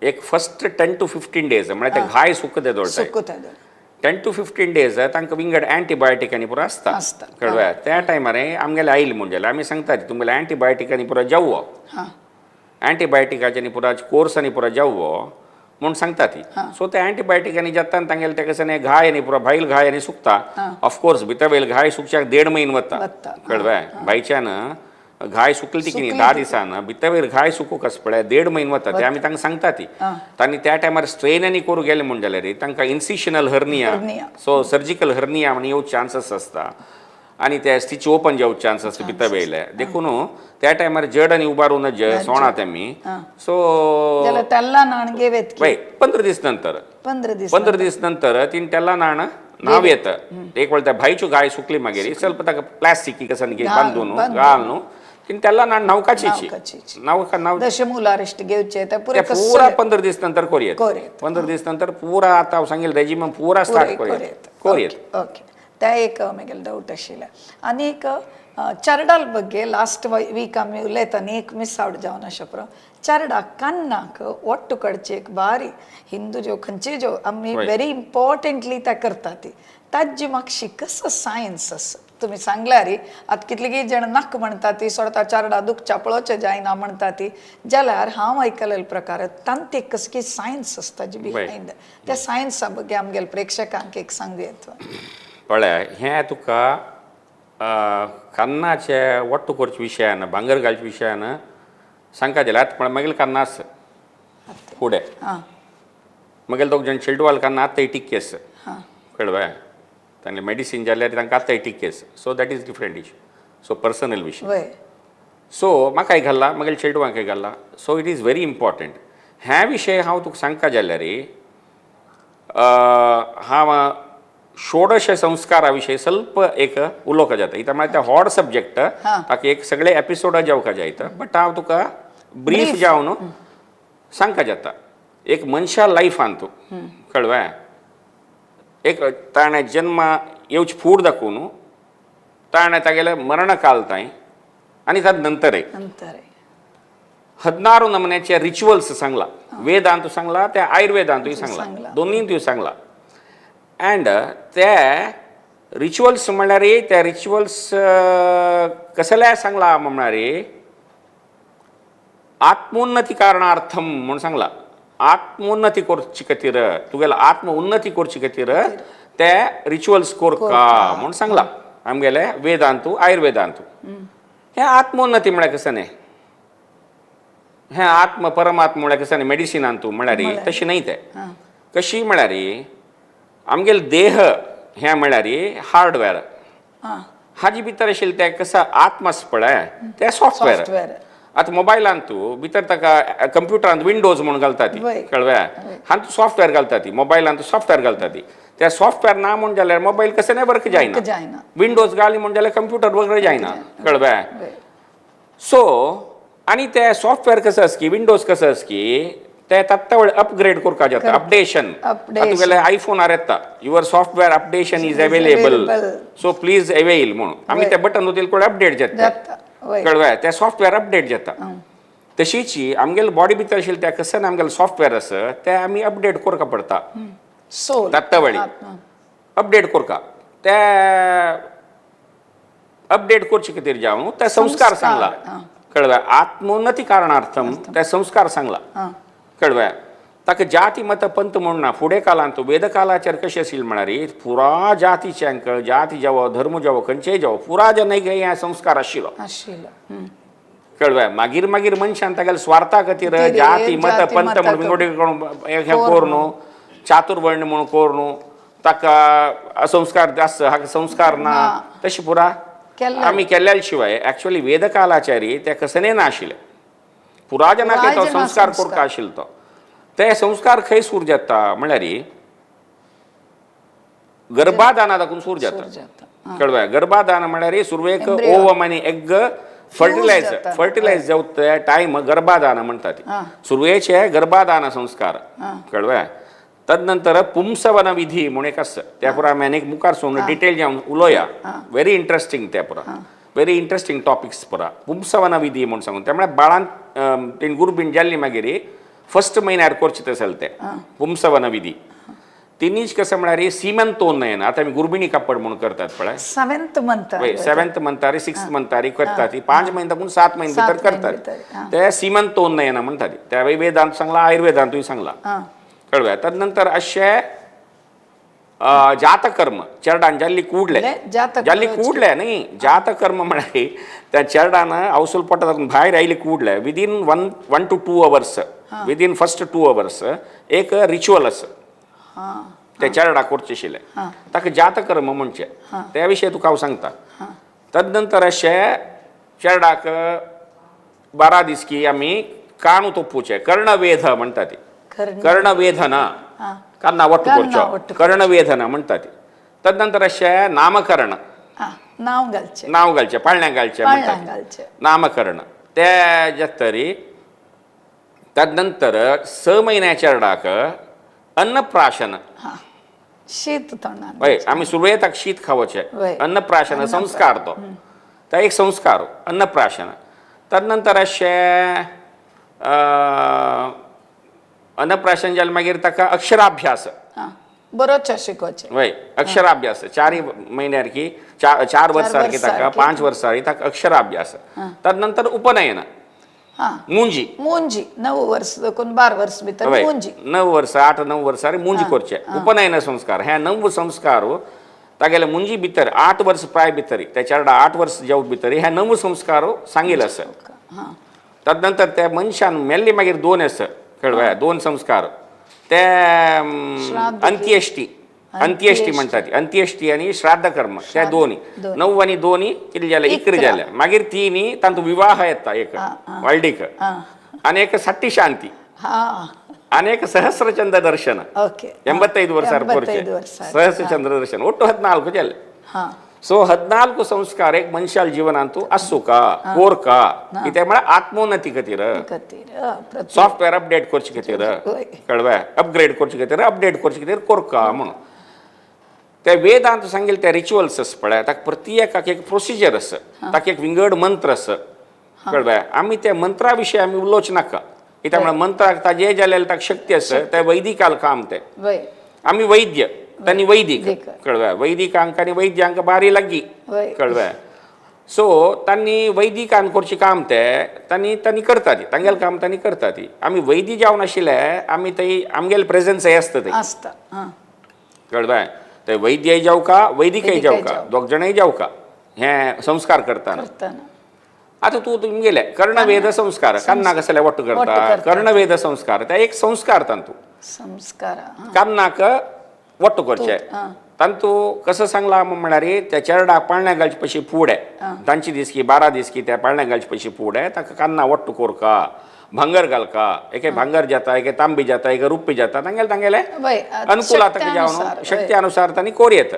एक फर्स्ट 10 टू 15 डेज म्हळ्यार ते घाय सुकते दोळटाय. सुकता. 10 टू 15 डेज तांकां विंगड अँटीबायोटीक आनी पुरो आसता. आसता. कळ्ळें? त्या टायमार आमगेले आयल म्हणजे आमी सांगता तुमगेले अँटीबायोटीक आनी पुरो जावो, अँटीबायोटिकाचे आनी पुरो कोर्स आनी पुरो जावो म्हूण सांगता ती. सो ते अँटीबायोटिकांनी जाता तांगेले ते कसं घाय आनी पुरो भायल घाय आनी सुकता. ऑफकोर्स भितर वयल घाय सुकच्याक देड म्हयनो वता. वता. कळ्ळें? भायच्यान घाय सुकली ती की 10 दिसान भितर घाय सुकूंक आसा पळय, देड म्हयनो वता. ते आमी तांकां सांगता ती. तांणी त्या टायमार स्ट्रेन आनी करूं गेले म्हूण जाल्यार तांकां incisional hernia, Hernia. So surgical hernia म्हण येवचे चान्सीस आसता आनी ते स्टिच ओपन जावचे चान्स आसता भितर वयले. देखून त्या टायमार जड आनी उबारून सोणा तेमी. सो जाल्यार तेल्ला न्हाण घेवेत की? वय, 15 दीस नंतर. 15 दीस. 15 दीस नंतर तीन तेला न्हाण नाव येता. एक वेळ त्या भाईच्यो गाय सुकली, मागीर ಸ್ವಲ್ಪ ताका प्लास्टीक कसं बांदून बांदून. घालून तीन तेला न्हाण न्हावकाची. न्हावकाची. न्हावका नाव. दशमूलारिष्ट घेवचे ते पुरे. ते पुरा 15 दीस नंतर कोरयेत. कोरयेत. 15 दीस नंतर पुरा आता हांव सांगेल रेजिमम पुरा स्टार्ट कोरयेत कोरयेत. ओके, ते एक म्हगेलें डावट आशिल्लें. आनी एक चरडाल ಬಗ್ಗೆ ಲಾಸ್ಟ್ ವೀक आमी उलयतना एक मिस आवट जावन अशें पुरो. चरडा कान्नाक ಒಟ್ಟು कडचे एक बारी हिंदू ज्यो खंयचे ज्यो आमी व्हेरी इम्पॉर्टंटली ते करता ती, ताजी मातशी कसो सायन्स आसा तुमी सांगल्यार. आतां कितलीं जाण नाक म्हणटा ती सोडता, चारडा दुखच्या पळोवचें जायना म्हणटा ती, जाल्यार हांव आयकलेले प्रकार तांतीक कसली सायन्स आसता जी बिहायंड त्या सायन्सा ಬಗ್ಗೆ आमगेले प्रेक्षकांक एक सांगू येता? पळय, हें तुका कान्नाचे वट्टू करचे विशयान, भांगर घालचे विशयान सांगता जाल्यार, आतां पळय मागीर कान्ना आसा फुडें मागीर दोग जाण चेडवाल कान्ना आतां टिक्केस कळ्ळें. तांणे मेडिसीन जाल्यार तांकां आतां टिक्केस. So that is different issue, so personal विशय. सो म्हाकाय घाल्ला, मागीर चेडवांकय घाल्ला. So it is very important. ह्या विशय हांव तुका सांगता जाल्यार, हांव षोडश संस्कारा विशय ಸ್ವಲ್ಪ एक उलोवंक जाता. इत्याक म्हळ्यार ते हॉड सब्जेक्ट, ताका एक सगळे एपिसोड जावंक जायत, बट हांव तुका ब्रीफ जावन सांगता जाता. एक मनशा लायफान तूं कळ्ळें, एक ताणें जन्मा येवचे फूड दाखोवन ताणें तागेले मरणकाल तांय आनी ताजे नंतरय नंतर 16 नमुन्याचे रिच्युअल्स सांगला. वेदांत सांगला, ते आयुर्वेदांतूय सांगला. सांगला. दोन्हीतूय सांगला. अँड ते रिच्युअल्स म्हणल्यार, ते रिच्युअल्स कसले सांगला म्हणल्यार, आत्मोन्नती कारणार्थम म्हूण सांगला. आत्मोन्नती करचे खातीर, तुगेलो आत्म उन्नती करचे खातीर ते रिच्युअल्स कोरका म्हूण सांगला आमगेले वेदांतू, आयुर्वेदांतू. हे आत्मोन्नती म्हळ्यार कसं न्ही, हें आत्म परमात्म म्हळ्यार कसं न्ही, मेडिसिनान तूं म्हळ्यार तशें न्ही तें. कशी म्हळ्यार, आमगेले देह हें म्हळ्यार हार्डवेअर. हाजी भितर आशिल्लें तें कसं आत्म आसा पळय, तें सॉफ्टवेअर. सॉफ्टवेअर. आतां मोबायलान तूं भितर ताका कंप्युटरान विंडोज म्हणून घालता ती. कळ्ळें? हातूंत सॉफ्टवेअर घालता ती, मोबायलान तूं सॉफ्टवेअर घालता ती. त्या सॉफ्टवेअर ना म्हूण जाल्यार मोबायल कसं नाही वर्क जायना. जायना. विंडोज घाली म्हूण जाल्यार कंप्युटर वर्क जायना. कळ्ळें? सो आनी ते सॉफ्टवेअर कसं आसा की, विंडोज कसं आसा की, ते तत्ता अपग्रेड करपाक जाता, अपडेशन. Updation. तुगेले आयफोनार येता, "Your software updation is available, available. So please avail" म्हणून. आमी ते बटन होतील कोण अपडेट जाता. जाता, वय. कळ्ळें? ते सॉफ्टवेअर अपडेट जाता. तशीच आमगेले बॉडी भितर आशिल्लें त्या कसं आमगेलें सॉफ्टवेअर आसा, ते आमी अपडेट करका पडटा. सोल. तत्ता अपडेट करका. ते अपडेट करचे खातीर जावन ते संस्कार संस्कार, सांगला. कळ्ळें? आत्मोन्नती कारणार्थम ते संस्कार सांगला. कळ्ळें? ताका जाती मत पंथ म्हूण ना. फुडें काळांत वेदकालाचेर कशें आशिल्लें म्हळ्यार, पुरा जातीच्यांक, जाती जावो, धर्म जावो, खंयचेय जावो, पुरा जनांक हे संस्कार आशिल्लो. आशिल्लो. कळ्ळें? मागीर मागीर मनशान तागेल्या स्वार्था खातीर खातीर जाती मत जाती, पंथ मतां म्हणून विंगड हें करून, चातुर्वर्ण म्हणून करून, ताका संस्कार जास्त, हाका संस्कार ना, तशें पुरा केल्ले. आमी केल्ल्या शिवाय एक्चुअली वेदकालाचारी ते कसने ना आशिल्ले. पुरा जनाक पुराय तो जना संस्कार संस्कार. करता आशिल्लो तो. ते संस्कार खंय सूर जाता म्हळ्यार, गर्भाधाना दाखून सूर जाता. सूर जाता. कळ्ळें? गर्भाधान म्हळ्यार सुरवेक Embryo. Ovum आनी एग फर्टिलायज जाता. फर्टिलायज जावता टायम गर्भाधान म्हणटा ती. सुरवेचे गर्भाधान संस्कार. कळ्ळें? तदनंतर पुंसवन विधी म्हूण एक आसा. त्या पुरा आमी आनीक मुखार सोडून डिटेल जावन उलोवया. व्हेरी इंट्रस्टींग, त्या पुरा व्हेरी इंट्रस्टींग टॉपिक्स पुरा. पुंसवन विधी म्हूण सांगून त्या म्हळ्यार बाळान तेणी गुरबीण जाल्ली, मागीर फर्स्ट म्हयन्यार करचें तशें तें पुंसवन विधी. तिनीच कसं म्हळ्यार सीमंतोन्नयन. आतां आमी गुरबिणी कापड म्हणून करतात पळय. Seventh month. वय, सेव्हन्थ मंथारी, सिक्स्थ मंथारी करतात ती. 5 म्हयने दाखून 7 म्हयने सात भितर म्हयने करतात. भितर, हा. ते सीमंतोन्नयन म्हणतात. त्या वेदांत सांगला, आयुर्वेदांतूय सांगला. कळ्ळें? तदनंतर अशें ಜಾತಕರ್ಮ ಚರ್ಡಾನ್ ಜಲ್ಲಿ ಕೂಡ್ಲೆ. ಜಾತಕರ್ಮ. ಜಲ್ಲಿ ಕೂಡ್ಲೆ न्ही, ಜಾತಕರ್ಮ म्हळ्यार त्या चेरडान अवसूल पोटा भायर आयली ಕೂಡ್ಲೆ within 1 to 2 hours, within first 2 hours एक रिच्युअल आसा. ते चेरडा करचे आशिल्ले ताका जातकर्म म्हणचे. त्या विशयी तुका हांव सांगता. तदनंतर अशें चेरडाक 12 दीस की आमी कानू तोपूचे, कर्णवेध म्हणटा ती. कर्ण कर्णवेधना, कान्ना ಒಟ್ಟು कान्ना करचो. ಒಟ್ಟು. कर्णवेधना म्हणटा ती. तदनंतर अशें नामकरण. नांव घालचें. नांव घालचें, पाळण्या घालचें पाळण्यां म्हणटा. घालचें. नामकरण ते जातरी तदनंतर 6 म्हयन्या चेरडाक अन्नप्राशन. शीत तोंडान. हय, आमी सुरवेताक शीत खावचें. अन्नप्राशन संस्कार तो, तो एक संस्कार अन्नप्राशन. तदनंतर अशें अन्नप्राशन जालें मागीर ताका अक्षराभ्यास. बरोच शिकोवचें. वय, अक्षराभ्यास 4 म्हयन्यार की 4 वर्सां की ताका, वर्सां. 5 वर्सां ताका अक्षराभ्यास. तदनंतर उपनयन. मुंजी. मुंजी 9 वर्स देखून 12 वर्स भितर. वय. मुंजी. 9 वर्सां, 8-9 वर्सां मुंजी करचे, उपनयन संस्कार. हे 9 संस्कार तागेले मुंजी भितर 8 वर्स प्राय भितर, त्या चेरडा 8 वर्स जावं भितर हे 9 संस्कार सांगिल्ले आसा. तदनंतर त्या मनशान मेल्ले मागीर 2 आसा, कळ्ळें, 2 संस्कार ते श्राद्ध. अंत्येष्टी. अंत्येष्टी म्हणटा ती, अंत्येष्टी आनी श्राद्ध कर्म, त्या दोनी. दोन. 9 आनी 2 कितें जालें? 11 11. जालें. मागीर 3 तातूंत विवाह येता एक व्हडलीक आनी एक सट्टी शांती आनी एक सहस्रचंद्र दर्शन. 85 ವರ್ಷ. 85 ವರ್ಷ. ಸಹಸ್ರಚಂದ್ರ ದರ್ಶನ, ಒಟ್ಟು 14 जाले. ಸೊ 14 ಸಂಸ್ಕಾರ एक मनशाल जीवनांतु आसूका कोरका, कित्याक म्हळ्यार आत्मोन्नती खातीर. खातीर प्रति सॉफ्टवेअर अपडेट करचे खातीर. कळ्ळें, अपग्रेड करचे खातीर, अपडेट करचे खातीर कोरका म्हणून. ते वेदांत सांगिल्ले ते रिच्युअल्स आसा पळय, ताका प्रत्येकाक एक प्रोसिजर आसा, ताका एक विंगड मंत्र आसा, कळ्ळें. आमी त्या मंत्रा विशयी आमी उलोवचें नाका, कित्याक म्हळ्यार मंत्राक ताजे जाल्यार ताका शक्ती आसा, ते वैदिकाल काम ते. आमी वैद्य, तांणी वैदिक. वैदिक. कळ्ळें, वैदिकांक आनी वैद्यांक बारी लागीं. कळ्ळें, सो तांणी वैदिकान करचें काम ते तांणी तांणी करता ती, तांगेलें काम तांणी करता ती. आमी वैदी जावन आशिल्ले आमी थंय आमगेलें प्रेजन्स हें आसता थंय. आसता कळ्ळें, ते वैद्यय जावका, वैदिकय वैदिकय जावका, जावका. दोग जाणय जावका हें संस्कार करतना. करतना. आतां तूं तुमगेलें कर्णवेद संस्कार, कान्नाक कसले वट्ट वट्ट करता. करता. कर्णवेद संस्कार ते एक संस्कार तांतू. संस्कार कान्नाक वट्ट करचें. तांतू कसं सांगलां म्हळ्यार त्या चेरडाक पाळण्या घालचे पयशी फुडें तांची दीस की 12 दीस की त्या पाळण्या घालचे पयशी फुडें ताका कान्ना वट्ट कोरका, भांगर घालका, एके भांगर जाता, एके तांबी जाता, एके रुप्पी जाता, तांगेले तांगेले अनुकूल आतां जावन शक्त्यानुसार, शक्ती अनुसार तांणी कोर येता.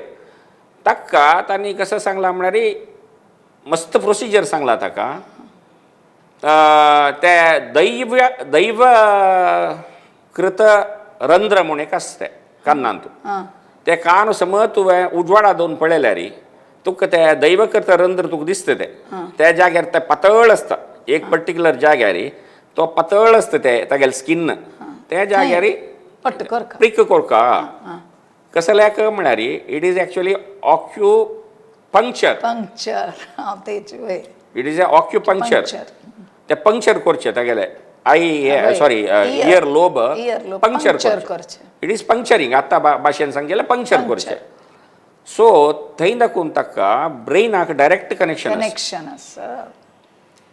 ताका तांणी कसं सांगलां म्हळ्यार मस्त प्रोसिजर सांगला ताका. ते दैव दैव कृत रंध्र म्हूण एक आसता कान्नांतू. ते कान समज तुवें उजवाडा दोन पळयल्यार तुका ते दैवकृत रंध्र तुका दिसता. ते त्या जाग्यार ते पातळ आसता, एक पर्टिक्युलर जाग्यार तो पातळ आसता, ते तागेले स्किन त्या जाग्यार वट्ट कोरका. प्रिक कोरका. कसल्याक म्हळ्यार it is actually acupuncture. Puncture तेच वय. It is a acupuncture. Puncture. ते पंक्चर करचे तागेले I, sorry, ear lobe. Ear lobe puncture puncture करचे. करचें. It is puncturing, आतां भाशेन सांगचें पंक्चर करचें. सो थंय दाखोवन ताका ब्रेनाक डायरेक्ट कनेक्शन. कनेक्शन आसा.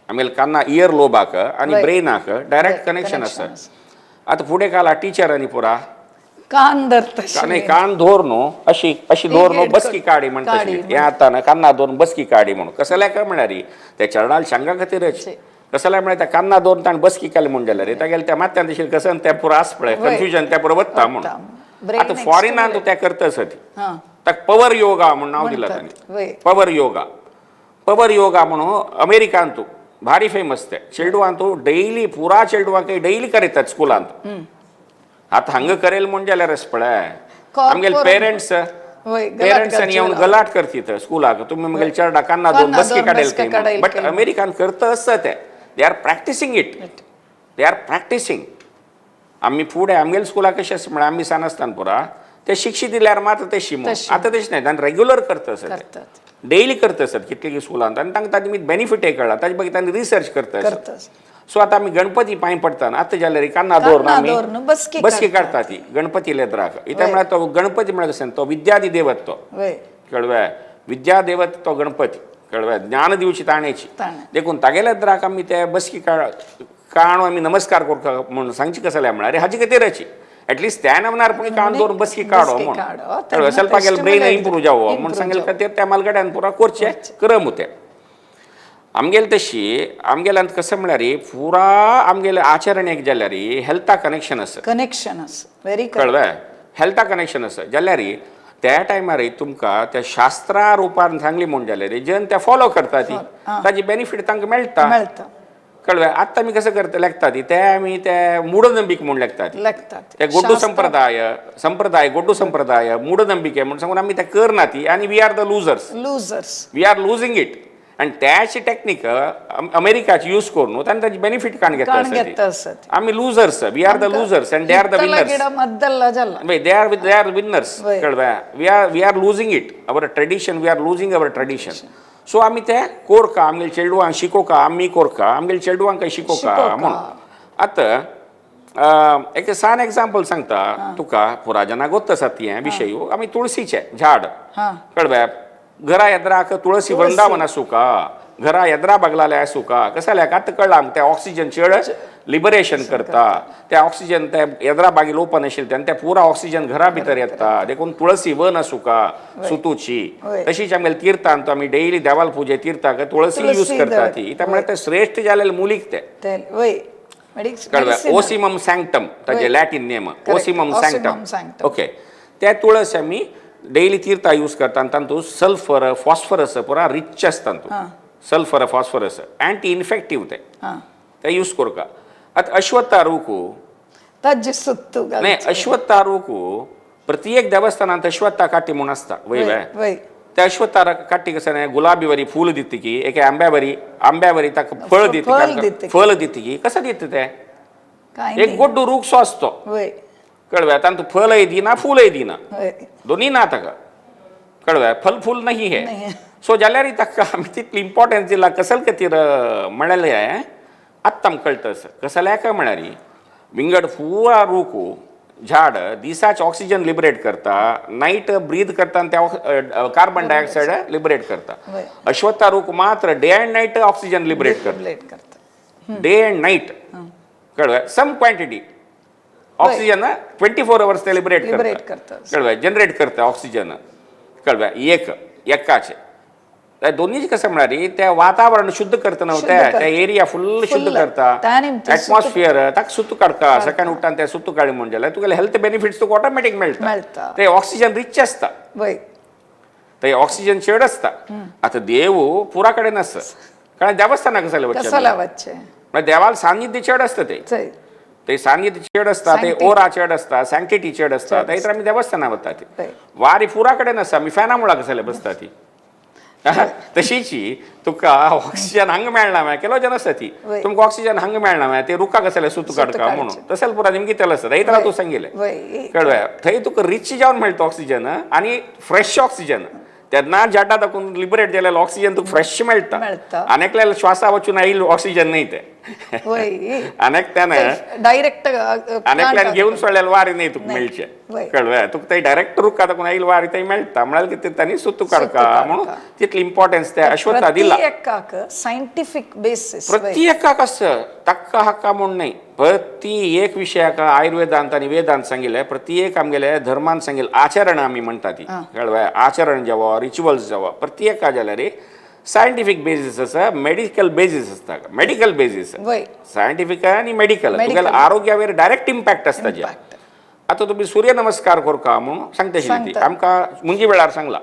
आमगेले कान्ना इयर लोबाक आनी ब्रेनाक डायरेक्ट कनेक्शन आसा. आतां फुडें काला टिचरांनी पुरा कान धरता. नाही, कान धोर न्हू, अशी अशी धोर न्हू, बसकी काडी म्हणटा. हे आतां ना कान्ना दोन बसकी काडी म्हणून कसल्या काय म्हळ्यार त्या चरणाल शांगा खातीरच. कसल्या म्हळ्यार त्या कान्ना दोन ताणें बसकी काडली म्हूण जाल्यार तागेले त्या माथ्यान तशें कसं त्या पुरो आस पळय कन्फ्युजन त्या पुरो वता म्हणून. आतां फॉरेनान तूं त्या करता आसा ती. ताका पवर योगा म्हणून नांव दिलां म्हणटात, तांणी. पवर योगा, पवर योगा म्हणून अमेरिकान तूं भारी फेमस. ते चेडवां तूं डेली पुरा चेडवांक डेली करयतात स्कुलांत. आतां हांगा करेल म्हूण जाल्यार पळय आमगेले पेरंट्स गलाट पेरंट्सांनी येवन गलाट करतीत स्कुलाक, तुमी मगेले चेरडा कान्ना दोन कान्ना बसकी दोन काडेल. बसके काडेल. बट अमेरिकान करता आसता ते, they are practicing it, they are practicing. आमी फुडें आमगेले स्कुलाक कशें आसा म्हळ्यार आमी सान आसतना पुरा ते शिक्षी दिल्यार मात्र ते शिमो. तशी. आतां तशें न्हय, तांणी रेग्युलर करता आसता ते. करतात. डेली करता आसत कितले स्कुलांत आनी तांकां ताजे बेनिफीट कळ्ळा, ताजे मागीर तांणी रिसर्च करता आसत. करता. सो आतां आमी गणपती पांय पडटाना आतां जाल्यार कान्ना दवरून आमी दवरून बसकी बसकी काडटा ती गणपती लेत्राक. इत्याक म्हळ्यार तो गणपती म्हळ्यार कशें तो विद्यादी देवत तो. कळवे विद्या देवत तो गणपती. कळवे ज्ञान दिवची ताणेची. देखून तागेल्या द्राक आमी ते बसकी काणू आमी नमस्कार करता म्हणून सांगची कसल्या म्हळ्यार हाजी खातीरची एटलिस्ट त्या नामनार पण कान दवरून बसकी काडो म्हणून स्वल्प गेले ब्रेन इम्प्रूव जावो म्हणून सांगेल खातीर त्या मालगड्यान पुरा करचें क्रम होते आमगेले. तशी आमगेल्यांत कसं म्हळ्यार पुरा आमगेले आचरण एक जाल्यार हेल्था कनेक्शन आसा. कनेक्शन आसा, व्हेरी. कळ्ळें? हेल्था कनेक्शन आसा जाल्यार त्या टायमार तुमकां त्या शास्त्रा रुपान सांगली म्हूण जाल्यार जन ते फॉलो करता ती ताजी बेनिफीट तांकां मेळटा. मेळटा. कळ्ळें? आतां आमी कसं करता लेखता ती ते आमी ते मूढनंबिक म्हूण लेखता ती. लेखतात. ते गोड्डू संप्रदाय संप्रदाय गोड्डू संप्रदाय मूढनंबिके म्हूण सांगून आमी ते करना ती आनी we are the losers. Losers. We are losing it. आनी त्याची टॅक्नीक अमेरिकाची यूज करून तांणी ताची बेनिफीट काण काण घेतला. घेता आसत. आमी losers. We are the losers and they are the winners. ಗಿಡ ಮದ್ದಲ್ಲ ಜಲ್ಲ. They are winners. कळ्ळें? We are losing it, our tradition. We are losing our tradition. So आमी ते कोरका आमगेले चेडवांक शिकोवका आमी कोरका आमगेले चेडवांक शिकोवका शिकोवका. म्हणून आतां एक सान एग्जाम्पल सांगता तुका. पुरा जाणां गोत्त आसा ती हें विशय. आमी तुळशीचें झाड. कळ्ळें? घरा येद्राक तुळशी वृंदावन आसूं का, घरा येद्रा बागलाले आसूं का, कसं जाल्यार आतां कळ्ळां आमकां ते ऑक्सिजन चड लिबरेशन करता. ते ऑक्सिजन ते येद्रा बागेल ओपन आशिल्लें आनी ते पुरा ऑक्सिजन घरा भितर येता. देखून तुळसी वन आसूं का सुतूची. तशीच आमगेले तीर्थांत आमी डेली देवाल पुजे तीर्थाक तुळसी यूज तुळसी करता दवर. ती. त्यामुळे ते श्रेष्ठ जालेले मुलीक ते. वय. कळ्ळें? ओसिमम सँक्टम ताजें लॅटीन नेम. Ocimum Ocimum सँक्टम. Sanctum. Okay, त्या तुळस आमी डेली तीर्था यूज करता आनी तातूंत सल्फर फॉस्फरस पुरा रिच आसता. तातूंत सल्फर फॉस्फरस अँटी इन्फेक्टीव ते. ते यूज करका. आतां अश्वत्था रूख. ताजी सुत्तू. न्ही, अश्वत्था रूख प्रत्येक देवस्थानांत अश्वत्था काठी म्हूण आसता वय वय. वय. त्या अश्वत्था काठी कसं न्ही गुलाबी वरी फूल दितकी एके आंब्यावरी आंब्यावरी ताका फळ फळ दिता. दितकी. फळ दितकी कसं दिता ते? काय? एक गोड्डू रूख सो असतो. कळव्या तांतूत फळय दिना फूलय दिना. दोन्ही ना ताका. कळव्या फल फूल नाही हे. नाही. सो जाल्यार ताका आमी तितली इम्पॉर्टन्स दिला कसल खातीर म्हळ्यार आत्तां आमकां कळटा सर कसल्या काय म्हळ्यार विंगड पुरा रूख झाड दिसाच ऑक्सिजन लिबरेट करता, नायट ब्रीद करता आनी ते कार्बन डायऑक्सायड लिबरेट करता. अश्वत्था रूख मात्र day and night oxygen liberate करता. लिबरेट करता. Day and night. कळ्ळें? सम क्वांटिटी ऑक्सिजन 24 अवर्स ते लिबरेट Liberate करता. करता. कळ्ळें? जनरेट करता ऑक्सिजन. कळ्ळें? एक एकाचे त्या दोन्ही कसं म्हळ्यार ते वातावरण शुद्ध करता न्हू. शुद्ध ते करता. ते एरिया फुल शुद्ध Full. करता. त्या निमतान ऍटमॉस्फियर ताका सुत्तू काडटा. सकाळी उठ्ठा ते सुत्तू काडली म्हण जाल्यार तुगेले हेल्थ बेनिफिट्स तुका ऑटोमॅटीक मेळटा. मेळटा. ते ऑक्सिजन रिच आसता. ते ऑक्सिजन चड आसता. आतां देव पुरा कडेन आसता कारण देवस्थानाक कसले वचचें? कसाला वच्चे? म्हळ्यार देवाल सान्निध्य चड आसता ते. ते सान्निध्य चड आसता ते. Sanctity. ओरा चड आसता, सँक्टिटी चड आसता. थंय आमी देवस्थानां वता ती. वारी पुरा कडेन आसा. आमी फॅना मुळा कसले बसता ती. तशीची तुका ऑक्सिजन हांगा मेळना मागीर केलो जन आसता ती. तुमकां ऑक्सिजन हांगा मेळना मागीर ते रुखा कसले सुतू काडका काडचे. म्हणून तशें पुरा निमकी तेल आसता थंय तूं सांगिल्लें. कळ्ळें? थंय तुका रिच जावन मेळटा ऑक्सिजन आनी फ्रेश ऑक्सिजन. तेन्ना झाडां दाखोवन लिबरेट जालेलो ऑक्सिजन तुका फ्रेश मेळटा. मेळटा. आनी एकल्या श्वासा वचून आयिल्लो ऑक्सिजन न्ही ते. आनी एकट्यान डायरेक्ट. आनी एकल्यान घेवन सोडलेलं वारी न्ही तुका मेळचें. कळ्ळें? तुका थंय डायरेक्ट रुखा दाखोवन आयिल्ली वारी थंय मेळटा. म्हळ्यार कितें तांणी सुत्तू काडका म्हणून तितली इम्पॉर्टन्स त्या अश्वत्था दिला. एकाक सायंटिफीक बेसिस. प्रत्येकाक आसा ताका हाका म्हूण न्ही. प्रति एक विशयाक आयुर्वेदांत आनी वेदांत सांगिल्लें. प्रत्येक आमगेले धर्मान सांगिल्लें. आचरण आमी म्हणटा ती. कळ्ळें? आचरण जावं, रिच्युअल्स जावं, प्रत्येका जाल्यार सायंटिफीक बेजीस आसा, मेडिकल बेजीस आसता. मेडिकल बेजीस, सायंटिफीक आनी मेडिकल. तुगेल्या आरोग्यावेर डायरेक्ट इम्पॅक्ट आसता. जे आतां तुमी सूर्य नमस्कार करका म्हणून सांगता ती. सांगता. आमकां मुंजी वेळार सांगला.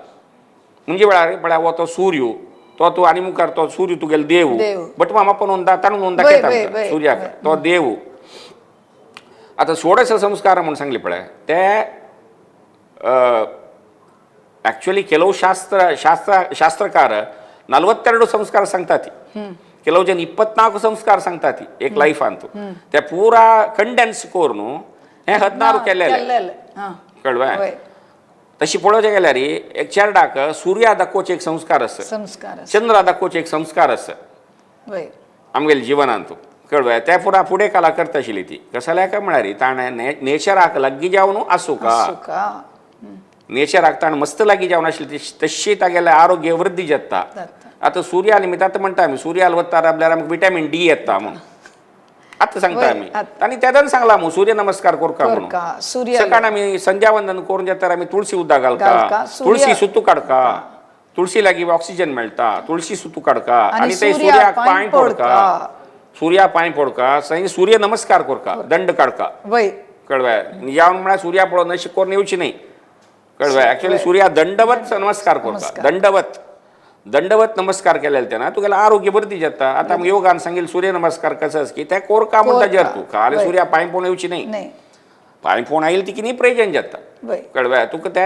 मुंजी वेळार म्हळ्यार हो तो सूर्य तो तूं आनी मुखार तो सूर्य तुगेलो देव. देव. बट मामा पण ताणून दाखयता आमकां सूर्याक तो देव. आतां षोडश संस्कार म्हणून सांगले पळय ते ॲक्च्युली ಕೆಲವು ಶಾಸ್ತ್ರ ಶಾಸ್ತ್ರ ಶಾಸ್ತ್ರಕಾರ 42 ಸಂಸ್ಕಾರ सांगतात, ಕೆಲವು ಜನ 24 संस्कार सांगतात एक लायफांत. ते पुरा कंडेन्स करून हे 16 केलेले. केल्लेले हां. कळ्ळें? तशी पळोवचें गेल्यार एक चेरडाक सुर्या दाखोवचे एक संस्कार आसा. संस्कार आसा. चंद्रा दाखोवचे एक संस्कार आसा. आमगेले जिवनांत. कळ्ळें? कळवे त्या पुरा फुडें कला करता आशिल्ली ती कसाल्या काय म्हळ्यार ताणें नेचराक लागीं जावन आसूं का सुका नेचराक ताणें मस्त लागीं जावन आशिल्ली ती तशी तागेलें आरोग्य वृद्धी जाता. जाता. आतां सुर्या निमित्त आतां म्हणटा आमी सुर्याल वता राबल्यार आमकां विटामीन डी येता म्हणून आतां सांगता वय, आमी. आतां. आनी तेदान सांगलां मू सूर्य नमस्कार करका म्हणून. करका, सुर्याक. सकाळ आमी संध्यावंदन करून जाता आमी तुळशी उदक घालका, घालका, तुळशी सुतू काडका, तुळशी लागीं ऑक्सिजन मेळटा, तुळशी सुतू काडका आनी आनी ते सुर्याक सुर्याक पांय पांय पडका, पडका. सुर्या पांय पडका, सई सूर्य नमस्कार करका, दंड काडका. वय. कळवे यावन म्हळ्यार सुर्या पळोवन अशें करून येवची न्ही. कळवे ऍक्च्युअली सुर्या दंडवत नमस्कार करता. नमस्कार. दंडवत दंडवत नमस्कार केलेले तेन्ना तुगेलें आरोग्य वृद्धी जाता. आतां आमकां योगान सांगील सूर्य नमस्कार कसो की ते कोरका म्हणटा जर तूं खाली वय. सुर्या पांय पळोवन येवची न्ही. न्ही. पांय पळोवन आयल ती कितें प्रयोजन जाता. वय. कळवे तुका ते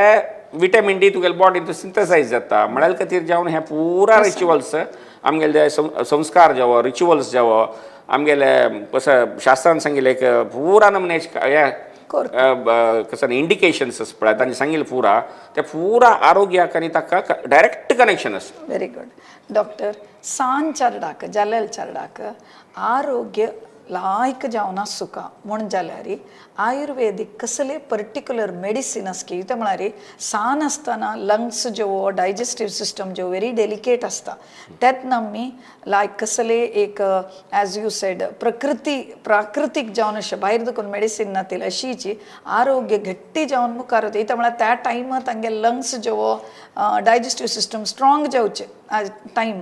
विटामीन डी तुगेले बॉडीन सिंथसायज जाता. म्हळ्यार खातीर जावन हे पुरा रिच्युअल्स आमगेले संस्कार जावो रिच्युअल्स जावो आमगेले कसं शास्त्रान सांगिल्लें एक पुरा नमने हे करता. कसं इंडिकेशन्स आसा पळय तांणी सांगिल्लें पुरा ते पुरा आरोग्याक आनी ताका डायरेक्ट कनेक्शन आसा. Very good doctor. सान चरडाक जालेल चरडाक आरोग्य लायक जावन आसूका म्हूण जाल्यार आयुर्वेदीक कसले पर्टिक्युलर मेडिसीन आसा की ते म्हळ्यार सान आसतना लंग्स ज्यो डायजेस्टीव सिस्टम ज्यो व्हेरी डेलिकेट आसता तेन्ना आमी लायक कसले एक एज you said प्रकृती प्राकृतीक जावन अशें भायर देखून मेडिसीन नातील अशीची आरोग्य घट्टी जावन मुखार वता. इत्याक म्हळ्यार त्या टायमार तांगे लंग्स ज्यो डायजेस्टीव सिस्टम स्ट्रॉंग जावचे टायम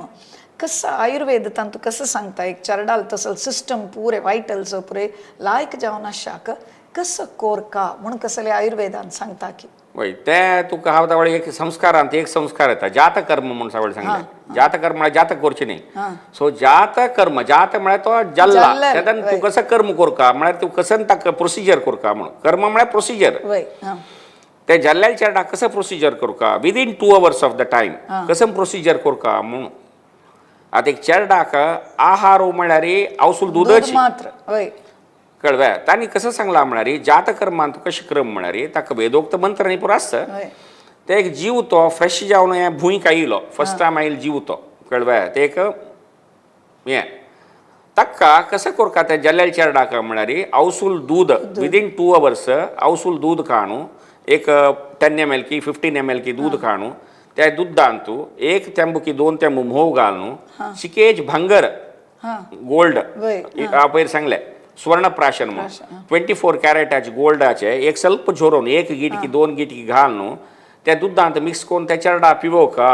कसं आयुर्वेद तांतू कसं सांगता एक चरडाल तसल सिस्टम पुरे वायटल्स पुरे लायक जावन आशाक कसं कोरका म्हूण कसले आयुर्वेदान सांगता की वय ते तुका हांव तावळ एक संस्कारांत एक संस्कार येता जातकर्म म्हूण सावळ सांगलें. जातकर्म म्हळ्यार जातक करचें न्ही. सो जातकर्म जात म्हळ्यार तो जल्ला जल्ला, तेन्ना वय. तूं कसं कर्म करका म्हळ्यार तूं कसं ताका प्रोसिजर करका म्हणून कर्म म्हळ्यार प्रोसिजर. वय हां. ते जल्ल्याल चेरडा कसं प्रोसिजर करका within 2 hours of the time कसं प्रोसिजर करका म्हणून. आतां एक चेरडाक आहार म्हळ्यार आवसूल दूध दूदच मात्र. वय. कळवे तांणी कसं सांगलां म्हळ्यार जातकर्मान तूं कशें क्रम म्हळ्यार ताका वेदोक्त मंत्र न्ही पुरो आसता. वय. ते एक जीव तो फ्रेश जावन हें भूंयक आयलो फर्स्ट टायम आयल जीव तो कळवे ते एक हें ताका कसं करका ते जल्ल्याल चेरडाक म्हळ्यार आवसूल दूद विदीन 2 अवर्स आवसूल दूद काणू एक 10 ml की 15 ml की दूद काणू त्या दुदांतू एक तेंबू की 2 तेंबू म्होंव घालून चिकेज भांगर हां. गोल्ड वय, पयर सांगलें सुवर्णप्राशन म्हणून 24 कॅरेटाचे गोल्डाचे एक ಸ್ವಲ್ಪ झोरोवन एक गिटकी 2 गिटकी घालून त्या दुदांत मिक्स करून त्या चेरडा पिवोका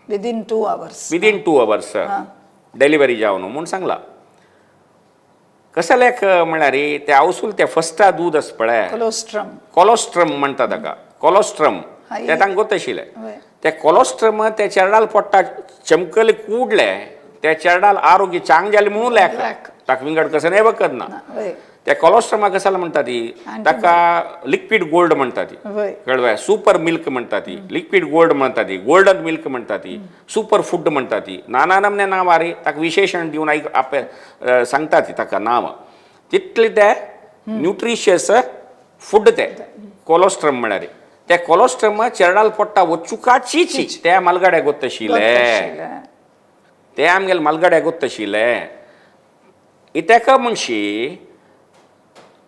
within 2 hours within 2 hours delivery जावन म्हूण सांगला. कसं लेख म्हळ्यार ते आवसूल ते फस्टा दूद आसा पळय कोलोस्ट्रम कोलोस्ट्रम म्हणटा ताका कोलोस्ट्रम हाय. ते तांकां गोत आशिल्लें. वय. ते कोलोस्ट्रम ते चेरडाल पोट्टा चमकले कुडले ते चेरडाल आरोग्य चांग जालें म्हणून लेख लेख. ताका विंगड कसं न्ही वखद ना. वय. त्या कोलोस्ट्रमा कशाला म्हणटा ती ताका लिक्वीड गोल्ड म्हणटा ती. वय. कळवे सुपर मिल्क म्हणटा ती लिक्वीड गोल्ड म्हणटा ती गोल्डन मिल्क म्हणटा ती सुपर फूड म्हणटा ती नाना नमने नांवां रे ताका विशेशण दिवन आयक आप सांगता ती ताका नांवां तितले ते न्युट्रिशियस फूड ते कोलोस्ट्रम म्हळ्यार ते कोलोस्ट्रम चेरडाल पोट्टा वचुकाचीची ते मालगाड्या गोत्तशिल्ले ते आमगेले मालगाड्या गोत्तशिल्ले इत्याक म्हणशी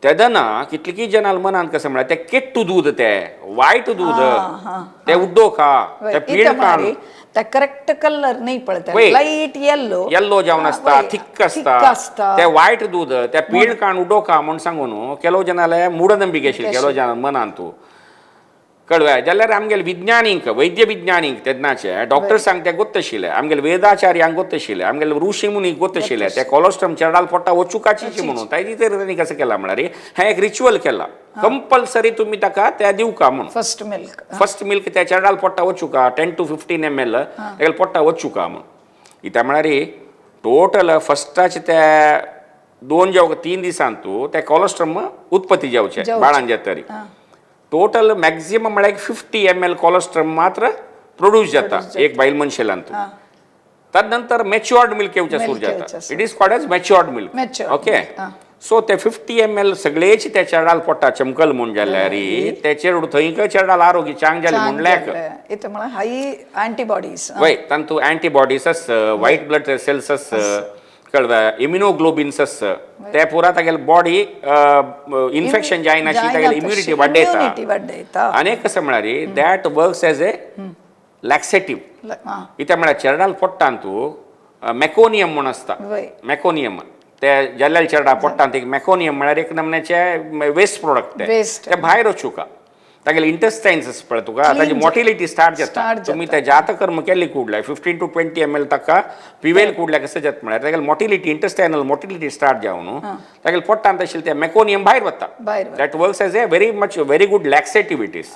तेदना कितलीं जनाल मनान कसं म्हळ्यार ते केट्टू दूद ते वायट दूद ते उड्डो खा ते पीळ काण त्या करेक्ट कलर नाही पळता वय. लाईट येल्लो येल्लो जावन आसता थिक्क आसता ते वायट दूद ते पीळ काण उडो खा म्हूण सांगून ಕೆಲವು ಜನಾಲೆ ಮೂಢನಂಬಿಕೆ आशिल्ली ಕೆಲವು जन मनान तूं कळवे जाल्यार आमगेले विज्ञानींक वैद्य विज्ञानींक तेन्नाचे डॉक्टर्सांक ते गोत्त आशिल्ले आमगेले वेदाचार्यांक गोत्त आशिल्ले आमगेले ऋषी मुनीक गोत्त आशिल्ले ते कोलोस्ट्रम चेरडाल पोट्टा वचुकाचीची म्हणून ताजी तर तांणी कसं केलां म्हळ्यार हें एक रिच्युअल केलां कंपल्सरी तुमी ताका त्या दिवका म्हणून फर्स्ट मिल्क फर्स्ट मिल्क त्या चेरडाल पोट्टा वचुका 10 to 15 ml तागेले पोट्टा वचुका म्हणून. कित्याक म्हळ्यार टोटल फस्टाचे त्या 2 जावं 3 दिसांतू त्या कोलोस्ट्रम उत्पत्ती जावचे जावचें. बाळान जातरी टोटल मॅक्झिमम म्हळ्यार 50 ml colostrum मात्र प्रोड्यूस जाता एक बायल मनशेलान. तदनंतर मॅच्युअर्ड मिल्क येवचें सुरू जाता. It is called as matured milk. Okay so ते 50 ml सगळेच त्या चेरडाल पोट्टा चमकल म्हूण जाल्यार ते चेरडू थंय चेरडाल आरोग्य चांग जालें म्हूण लेख इथे म्हळ्यार हाय अँटीबॉडीज वय तांतू अँटीबॉडीज आस, व्हायट ब्लड सेल्स आस, कळ्ळें, इम्युनोग्लोबिन्स आसता ते पुरा तागेले बॉडी इन्फेक्शन जायनाशी तागेली इम्युनिटी वाडयता. इम्युनिटी वाडयता. आनी कसं म्हळ्यार that works as a laxative. कित्याक म्हळ्यार चेरडाल पोट्टान तूं मॅकोनियम म्हूण आसता. मॅकोनियम ते जाल्ल्याल चेरडा पोट्टान एक मॅकोनियम म्हळ्यार एक नमन्याचे वेस्ट प्रोडक्ट ते. Waste. ते भायर वचुका तागेले इंटेस्टायन्स आसा पळय तुका Clean ताजी मोटिलिटी स्टार्ट जाता. Start तुमी जाता. ते जातकर्म केल्ली कुडल्या 15 to 20 ml ताका पिवेल कुडल्या कसं जाता म्हळ्यार तागेले मोटिलिटी, इंटेस्टायनल मोटिलिटी स्टार्ट जावन तागेले पोट्टान आशिल्लें ते मॅकोनियम भायर वता. भायर वता. That works as a very much very good laxative it is.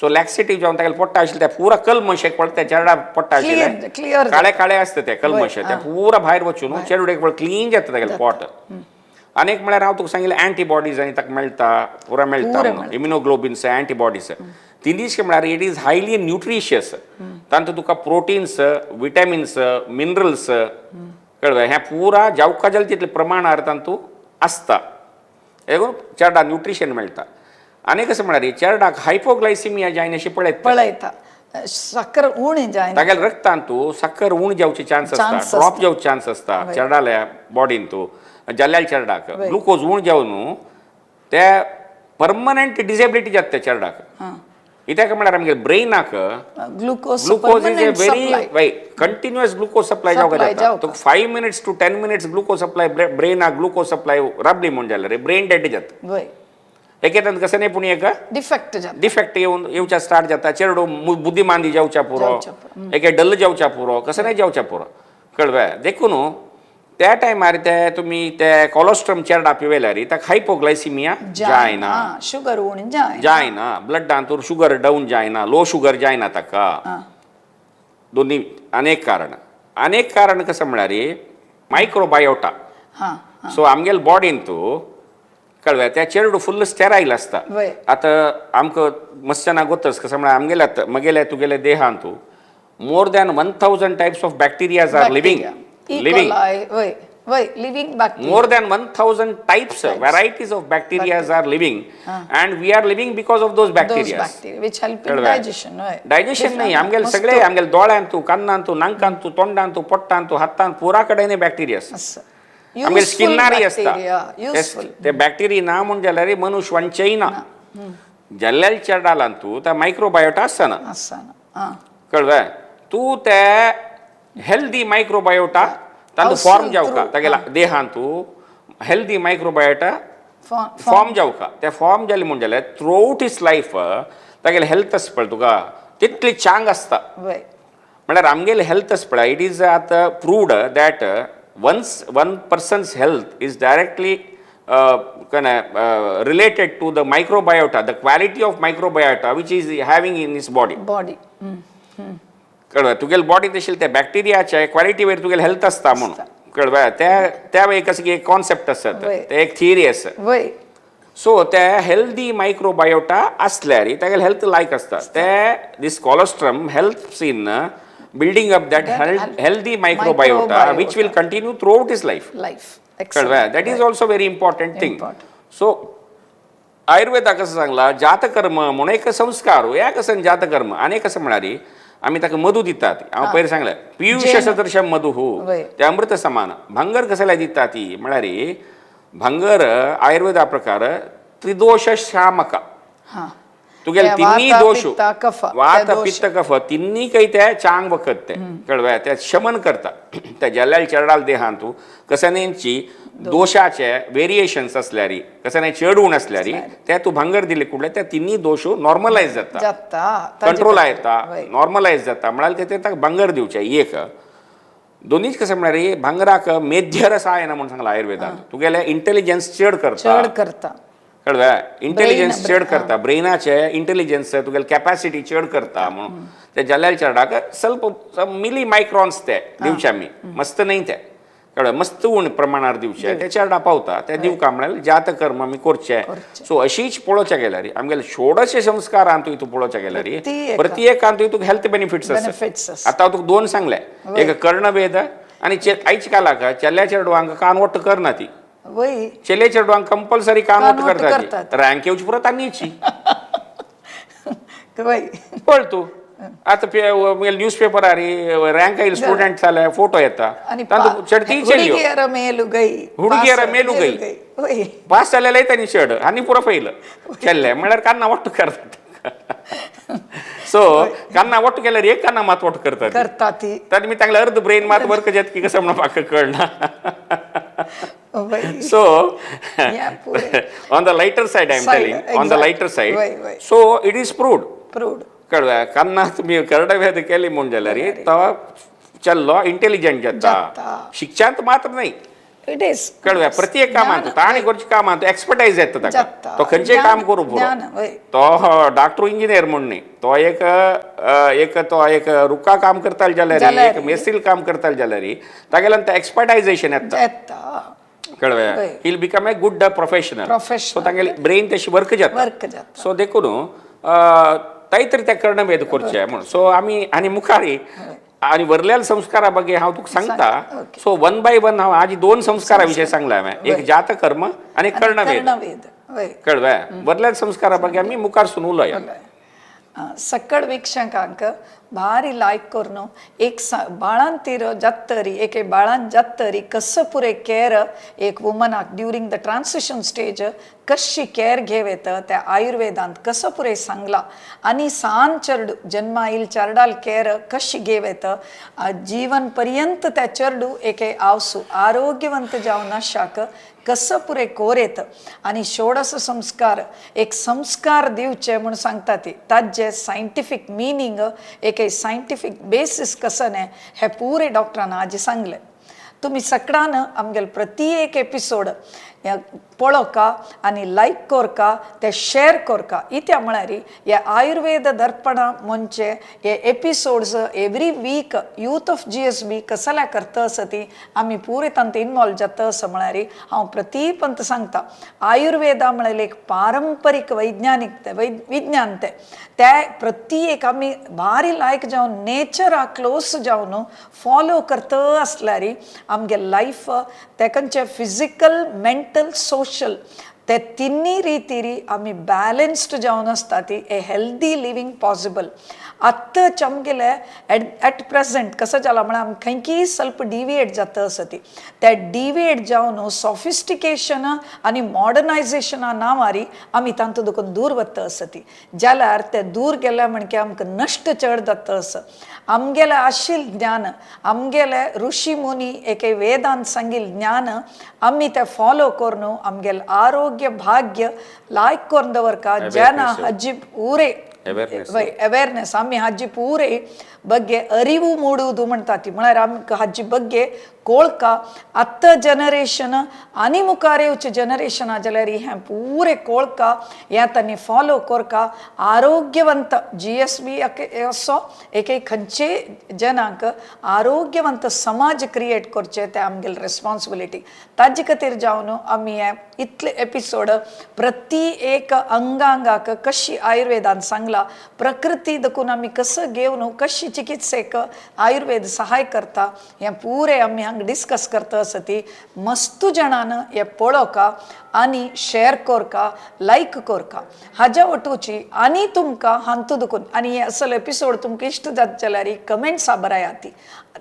So laxative जावन तागेले पोट्टा आशिल्लें ते पुरा कल्मश एक पळय त्या चेरडा पोट्टा आशिल्लें clear जाता. काळे काळे आसता ते कल्मश ते पुरा भायर वचून चेडूं एक क्लीन जाता तागेलें पोट. आनी एक म्हळ्यार हांव तुका सांगिल्लें अँटीबॉडीज आनी ताका मेळटा, पुरा मेळटा. पुरा. म्हणून इम्युनोग्लोबिन्स, अँटीबॉडीज तिनूच म्हळ्यार it is highly nutritious. तातूंत तुका प्रोटिन्स, विटॅमिन्स, मिनरल्स, कळ्ळें, हें पुरा जावका जालें तितलें प्रमाणार तातूंत आसता. देखून चेरडाक न्युट्रिशन मेळटा. आनी कसं म्हळ्यार चेरडाक हायपोग्लायसिमिया जायना अशी पळयता. पळयता, साकर उणी जायना. तागेल्या रक्तांतू साकर उण जावचे चान्स आसता. Chance drop आसता. जावचे चान्स आसता चेरडाल्या बॉडींतू. जाल्ल्या चेरडाक ग्लुकोज उण जावन ते परमनंट डिसेबिलिटी जाता त्या चेरडाक. कित्याक म्हळ्यार आमगे ब्रेनाक glucose glucose is a permanent very supply. Continuous glucose supply जावंक Supply जाता. जावका. तुका 5 minutes to 10 minutes glucose supply, ब्रेनाक glucose supply राबली म्हूण जाल्यार ब्रेन डेड जाता. एकेदान कसं नाही पूण एक डिफेक्ट जाता. डिफेक्ट येवन येवच्या स्टार्ट जाता. चेरडो बुद्धिमांदी जावच्या पुरो, जावच्या पुरो. एके डल जावच्या पुरो, कसं नाही जावच्या पुरो, कळ्ळें. देखून त्या टायमार ते तुमी ते कॉलोस्ट्रम चेरडा पिवेल्यार ताका हायपोग्लायसिमिया जायना. शुगर उणी जायना. जायना, ब्लडांत शुगर डावन जायना, लो शुगर जायना ताका. दोन्ही अनेक कारण. अनेक कारण कसं म्हळ्यार मायक्रोबायोटा. सो आमगेले बॉडीन तूं कळ्ळें त्या चेरडू फुल्ल स्टेरायल आसता. आतां आमकां मस्तना गोतस कसं म्हळ्यार आमगेल्या मगेल्या तुगेल्या देहांतू more than 1000 types of bacterias are living. Living. वय वय, living bacteria. More than 1000 types, varieties of bacteria are living and we are living because of those those bacteria. Bacteria which help in कळ्ळें? Digestion, वय. Digestion नाही, आमगेले सगळे आमगेले दोळ्यांतू, कान्नांतू, नांकांतू, तोंडांतू, पोट्टांतू, हातांत पुरा कडेन बॅक्टेरियास. आसा. आमगेले स्किनारय आसता. युजफुल. ते बॅक्टेरिया ना म्हूण जाल्यार मनुष्य वांचेय ना. जाल्ल्याल चेडालांतू त्या मायक्रोबायोटा आसना. आसना आं. कळ्ळें, तूं ते हेल्दी मायक्रोबायोटा तांतू Household form जावका. through, तागेल्या देहांतू हेल्दी मायक्रोबायोटा फॉर्म जावका. ते फॉर्म जाले म्हूण जाल्यार थ्रू आउट his life तागेले हेल्थ आसा पळय तुका तितली चांग आसता. म्हळ्यार आमगेले हेल्थ आसा पळय, it is आतां proved that once one person's health is directly related to the microbiota, the quality of microbiota which is having in his body. Body. कळ्ळें, तुगेले बॉडी आशिल्ले त्या बॅक्टेरियाच्या क्वालिटी वयर तुगेले हेल्थ आसता म्हणून, कळ्ळें. त्या त्या वेळी कसं की एक कॉन्सेप्ट आसता, ते एक थियरी आसा. सो ते हेल्दी मायक्रोबायोटा असल्यार तागेले हेल्थ लायक आसता. ते this colostrum helps in building up that healthy microbiota which will continue throughout his life. Life. कळ्ळें, that is also very important thing. Important. So Ayurveda कसं सांगला, जातकर्म म्हणून एक संस्कार ह्या कसं जातकर्म. आनी कसं म्हळ्यार आमी ताका मधू दितात. हांव पयर सांगलें, पियुष सदृशम मधुः, ते अमृत समान. भांगर कसल्या दितात ती म्हळ्यार भांगर आयुर्वेदा प्रकार त्रिदोष शामक. तुगेले ते तिन्ही वाता, दोष पित्त, कफ, वात, ते दोष. पित्त, कफ तिन्ही काही त्या चांग वखत ते, कळ्ळें, ते शमन करता. त्या जाल्यार चेरडाल देहांतू कसनेंची दोशाचे वेरिएशन्स असल्यारी, कसं चड उण असल्यारी, ते तूं भांगर दिले कुडले त्या तिन्ही दोश नॉर्मलायज जाता. जाता. कंट्रोल येता, नॉर्मलायज जाता. म्हळ्यार ते ताका भांगर दिवचें. एक दोनीच कसं म्हळ्यार भांगराक मेध्यरसायन म्हणून सांगला आयुर्वेदान, तुगेले इंटेलिजन्स चड करता. चड करता. कळ्ळें, इंटेलिजन्स चड करता, ब्रेनाचे इंटेलिजन्स तुगेले कॅपॅसिटी चड करता म्हणून ते जाल्यार चेरडाक ಸ್ವಲ್ಪ मिली मायक्रॉन्स ते दिवचे आमी, मस्त नाही ते, कळ्ळें, मस्त उण प्रमाणार दिवचे ते चेरडा पावता. ते दिवका म्हळ्यार जात कर्म आमी करचे. सो अशीच पळोवच्या गेल्यार आमगेले षोडश संस्कारांत तूं पळोवच्या गेल्यार प्रति एका. प्रति एकांत तुका हेल्थ बेनिफिट्स आसा. बेनिफिट्स आसा. आतां हांव तुका दोन सांगले, एक कर्णवेद आनी आयच्या कालाक चेल्या चेडवांक कान वट्ट करना ती. चेले चेडवांक कंपल्सरी कान वट्ट कान वट्ट करता. करतात. रँक येवची पुरो तांची. वय. पळ तूं. आतां न्यूज पेपरार रँक आयिल्ले स्टुडंट जाल्यार फोटो येता. आणि तांतू चडती चेडयो. ಹುಡುಗಿಯರ ಮೇಲುಗೈ. ಹುಡುಗಿಯರ ಪಾಸ- ಮೇಲುಗೈ. होय. पास जालेले तांणी चड आनी पुरो फैल केल्ले म्हळ्यार कान्ना वट्ट करतात. सो कान्ना वट्ट केल्यार एक कान्ना मात वट्ट करतात. करता ती. तर मी तांगले अर्ध ब्रेन मात वर्क जात की कसं म्हणून म्हाका कळना. होय. So Yeah, पुरे. On the lighter side I am Side, telling, on the exactly. Lighter side, वय, वय. So it is proved. Proved. कळ्ळें? कान्ना तुमी करडवेद केली म्हूण जाल्यार तो चल्लो इंटेलिजंट जाता. जाता. शिक्षांत मात्र न्हय. It is. कळ्ळें? प्रत्येक कामांत ताणें करच्या कामांत एक्सपर्टायज येता ताका. जाता. तो खंयचें काम करूं पुरो. ज्ञान, वय. तो डॉक्टर इंजिनियर म्हूण न्ही, तो एक एक तो एक रुका काम करतालो जाल्यार, जाल्यार. एक मेस्त्री काम करतालो जाल्यार तागेल्यान तें एक्सपर्टायजेशन येता. येता. कळ्ळें? वय. He'll become a good professional. Professional. So तागेली ब्रेन तशी वर्क जाता. वर्क जाता. सो देखून ताई तरी त्या कर्णभेद करचे म्हूण. सो आमी आनी मुखारी आनी वरल्याल संस्कारा ಬಗ್ಗೆ हांव तुका सांगता. Okay. So one by one हांव आज दोन संस्कारा विशय सांगला हांवें, एक जात कर्म आनी कर्णवेद. कर्णवेद, वय. कळ्ळें? वरल्याल संस्कारा ಬಗ್ಗೆ आमी मुखार सून उलोया. सक्कड वीक्षकांक भारी लायक करून एक बाळांतीर जात्तरी, एके बाळान जात्तरी कसं पुरे केअर एक वुमनाक ड्युरींग the transition stage कशी केअर घेवेत त्या आयुर्वेदांत कसं पुरे सांगला आणि सान चरडू जन्मा येईल चरडाल केअर कशी घेवेत, जीवन पर्यंत त्या चरडू एके आवसू आरोग्यवंत जावन आशाक कसं पुरे कोरेत आणि षोडश संस्कार एक संस्कार दिवचे म्हणून सांगता ती ताजे सायंटिफीक मिनींग एक सायंटिफीक बेसीस कसं न्ही हे पुरे डॉक्टरान आज सांगले. तुमी सगळ्यान आमगेले प्रति एक एपिसोड पळोवका आनी लायक करका, ते शेअर करका. इत्या म्हळ्यार हे आयुर्वेद दर्पणा म्हणजे हे episodes every week youth of GSB कसल्या करता आसा ती आमी पुरे तांत इनवॉल्व जाता असो म्हळ्यार हांव प्रतीपंत सांगता. आयुर्वेदा म्हळ्यार एक पारंपरीक वैज्ञानीक ते विज्ञान ते त्या प्रति एक आमी भारी लायक जावन नेचरा क्लोज जावन फॉलो करता आसल्यार आमगे लायफ तेकांचे फिजिकल, मेंटल, सोशल ते तिन्ही रितीरी आमी बॅलन्स्ड जावन आसता ती ए हेल्दी लिवींग पॉसिबल. आत्ताच आमगेले एट प्रेझेंट कसं जाला म्हळ्यार आमी खंयकीय ಸ್ವಲ್ಪ डिविएट जाता आसा ती त्या डिविएट जावन सॉफिस्टिकेशन आनी मॉडर्नायझेशना नांवारी आमी तांतू देखून दूर वता आसा ती जाल्यार ते दूर गेल्या म्हणके आमकां नश्ट चड जाता आसा. आमगेलें आशिल्लें ज्ञान, आमगेले ऋषी मुनी एके वेदांत सांगिल्लें ज्ञान आमी तें फॉलो करून आमगेलें आरोग्य भाग्य लायक करून दवरका जेन्ना हाजी पुरे Awareness. वय अवेअरनेस आमी हाजी पुरे ಬಗ್ಗೆ ಅರಿವು ಮೂಡುವುದು म्हणटा ती म्हळ्यार आमकां हाजी ಬಗ್ಗೆ कोळका आत्तां जनरेशन आनी मुखार येवचें जनरेशना जाल्यार हें पुरें कोळका हें तांणी फॉलो करका आरोग्यवंत जीएसबी असो एक एक खंयचे जनांक आरोग्यवंत समाज क्रिएट करचें तें आमगेली रेस्पॉन्सिबिलिटी. ताजे खातीर जावन आमी हे इतले एपिसोड प्रति एक अंगांगाक कशी आयुर्वेदान सांगला, प्रकृती देखून आमी कसं घेवन कशी चिकित्सेक आयुर्वेद सहाय करता हें पुरें आमी हांगा डिस्कस करता आसा ती मस्तू जाणान हें पळोवका आनी शेअर करका, लायक करका हाज्या वटूची. आनी तुमकां हांतू देखून आनी हे असल एपिसोड तुमकां इश्ट जात जाल्यार कमेंट्सां बरयात ती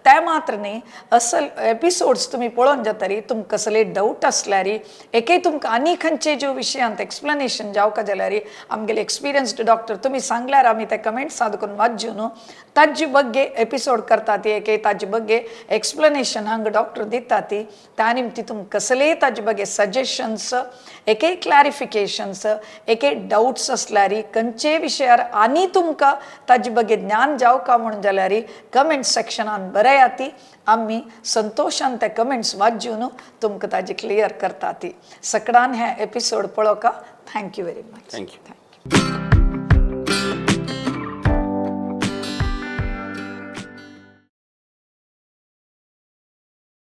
ते मात्र न्ही, असल एपिसोड्स तुमी पळोवन जातरी तुमकां कसले डावट आसल्यार, एके तुमकां आनी खंयचे ज्यो विशयांत एक्सप्लेनेशन जावका जाल्यार आमगेले एक्सपिरियन्स्ड डॉक्टर तुमी सांगल्यार आमी ते कमेंट्सां देखून वाचून न्हू ताजे ಬಗ್ಗೆ एपिसोड करता ती एके ताजे ಬಗ್ಗೆ एक्सप्लेनेशन हांगा डॉक्टर दिता ती. त्या निमती तुमकां कसलेय ताजे ಬಗ್ಗೆ सजेशन्स, एके क्लॅरिफिकेशन्स, एके डावट्स आसल्यार खंयचे विशयार आनी तुमकां ताजे ಬಗ್ಗೆ ज्ञान जावका म्हणून जाल्यार कमेंट सेक्शनान बरयात ती आमी संतोशान ते कमेंट्स वाचून तुमकां ताजे क्लियर करता ती. सकडान हे episode पळोवका. Thank you very much. Thank you.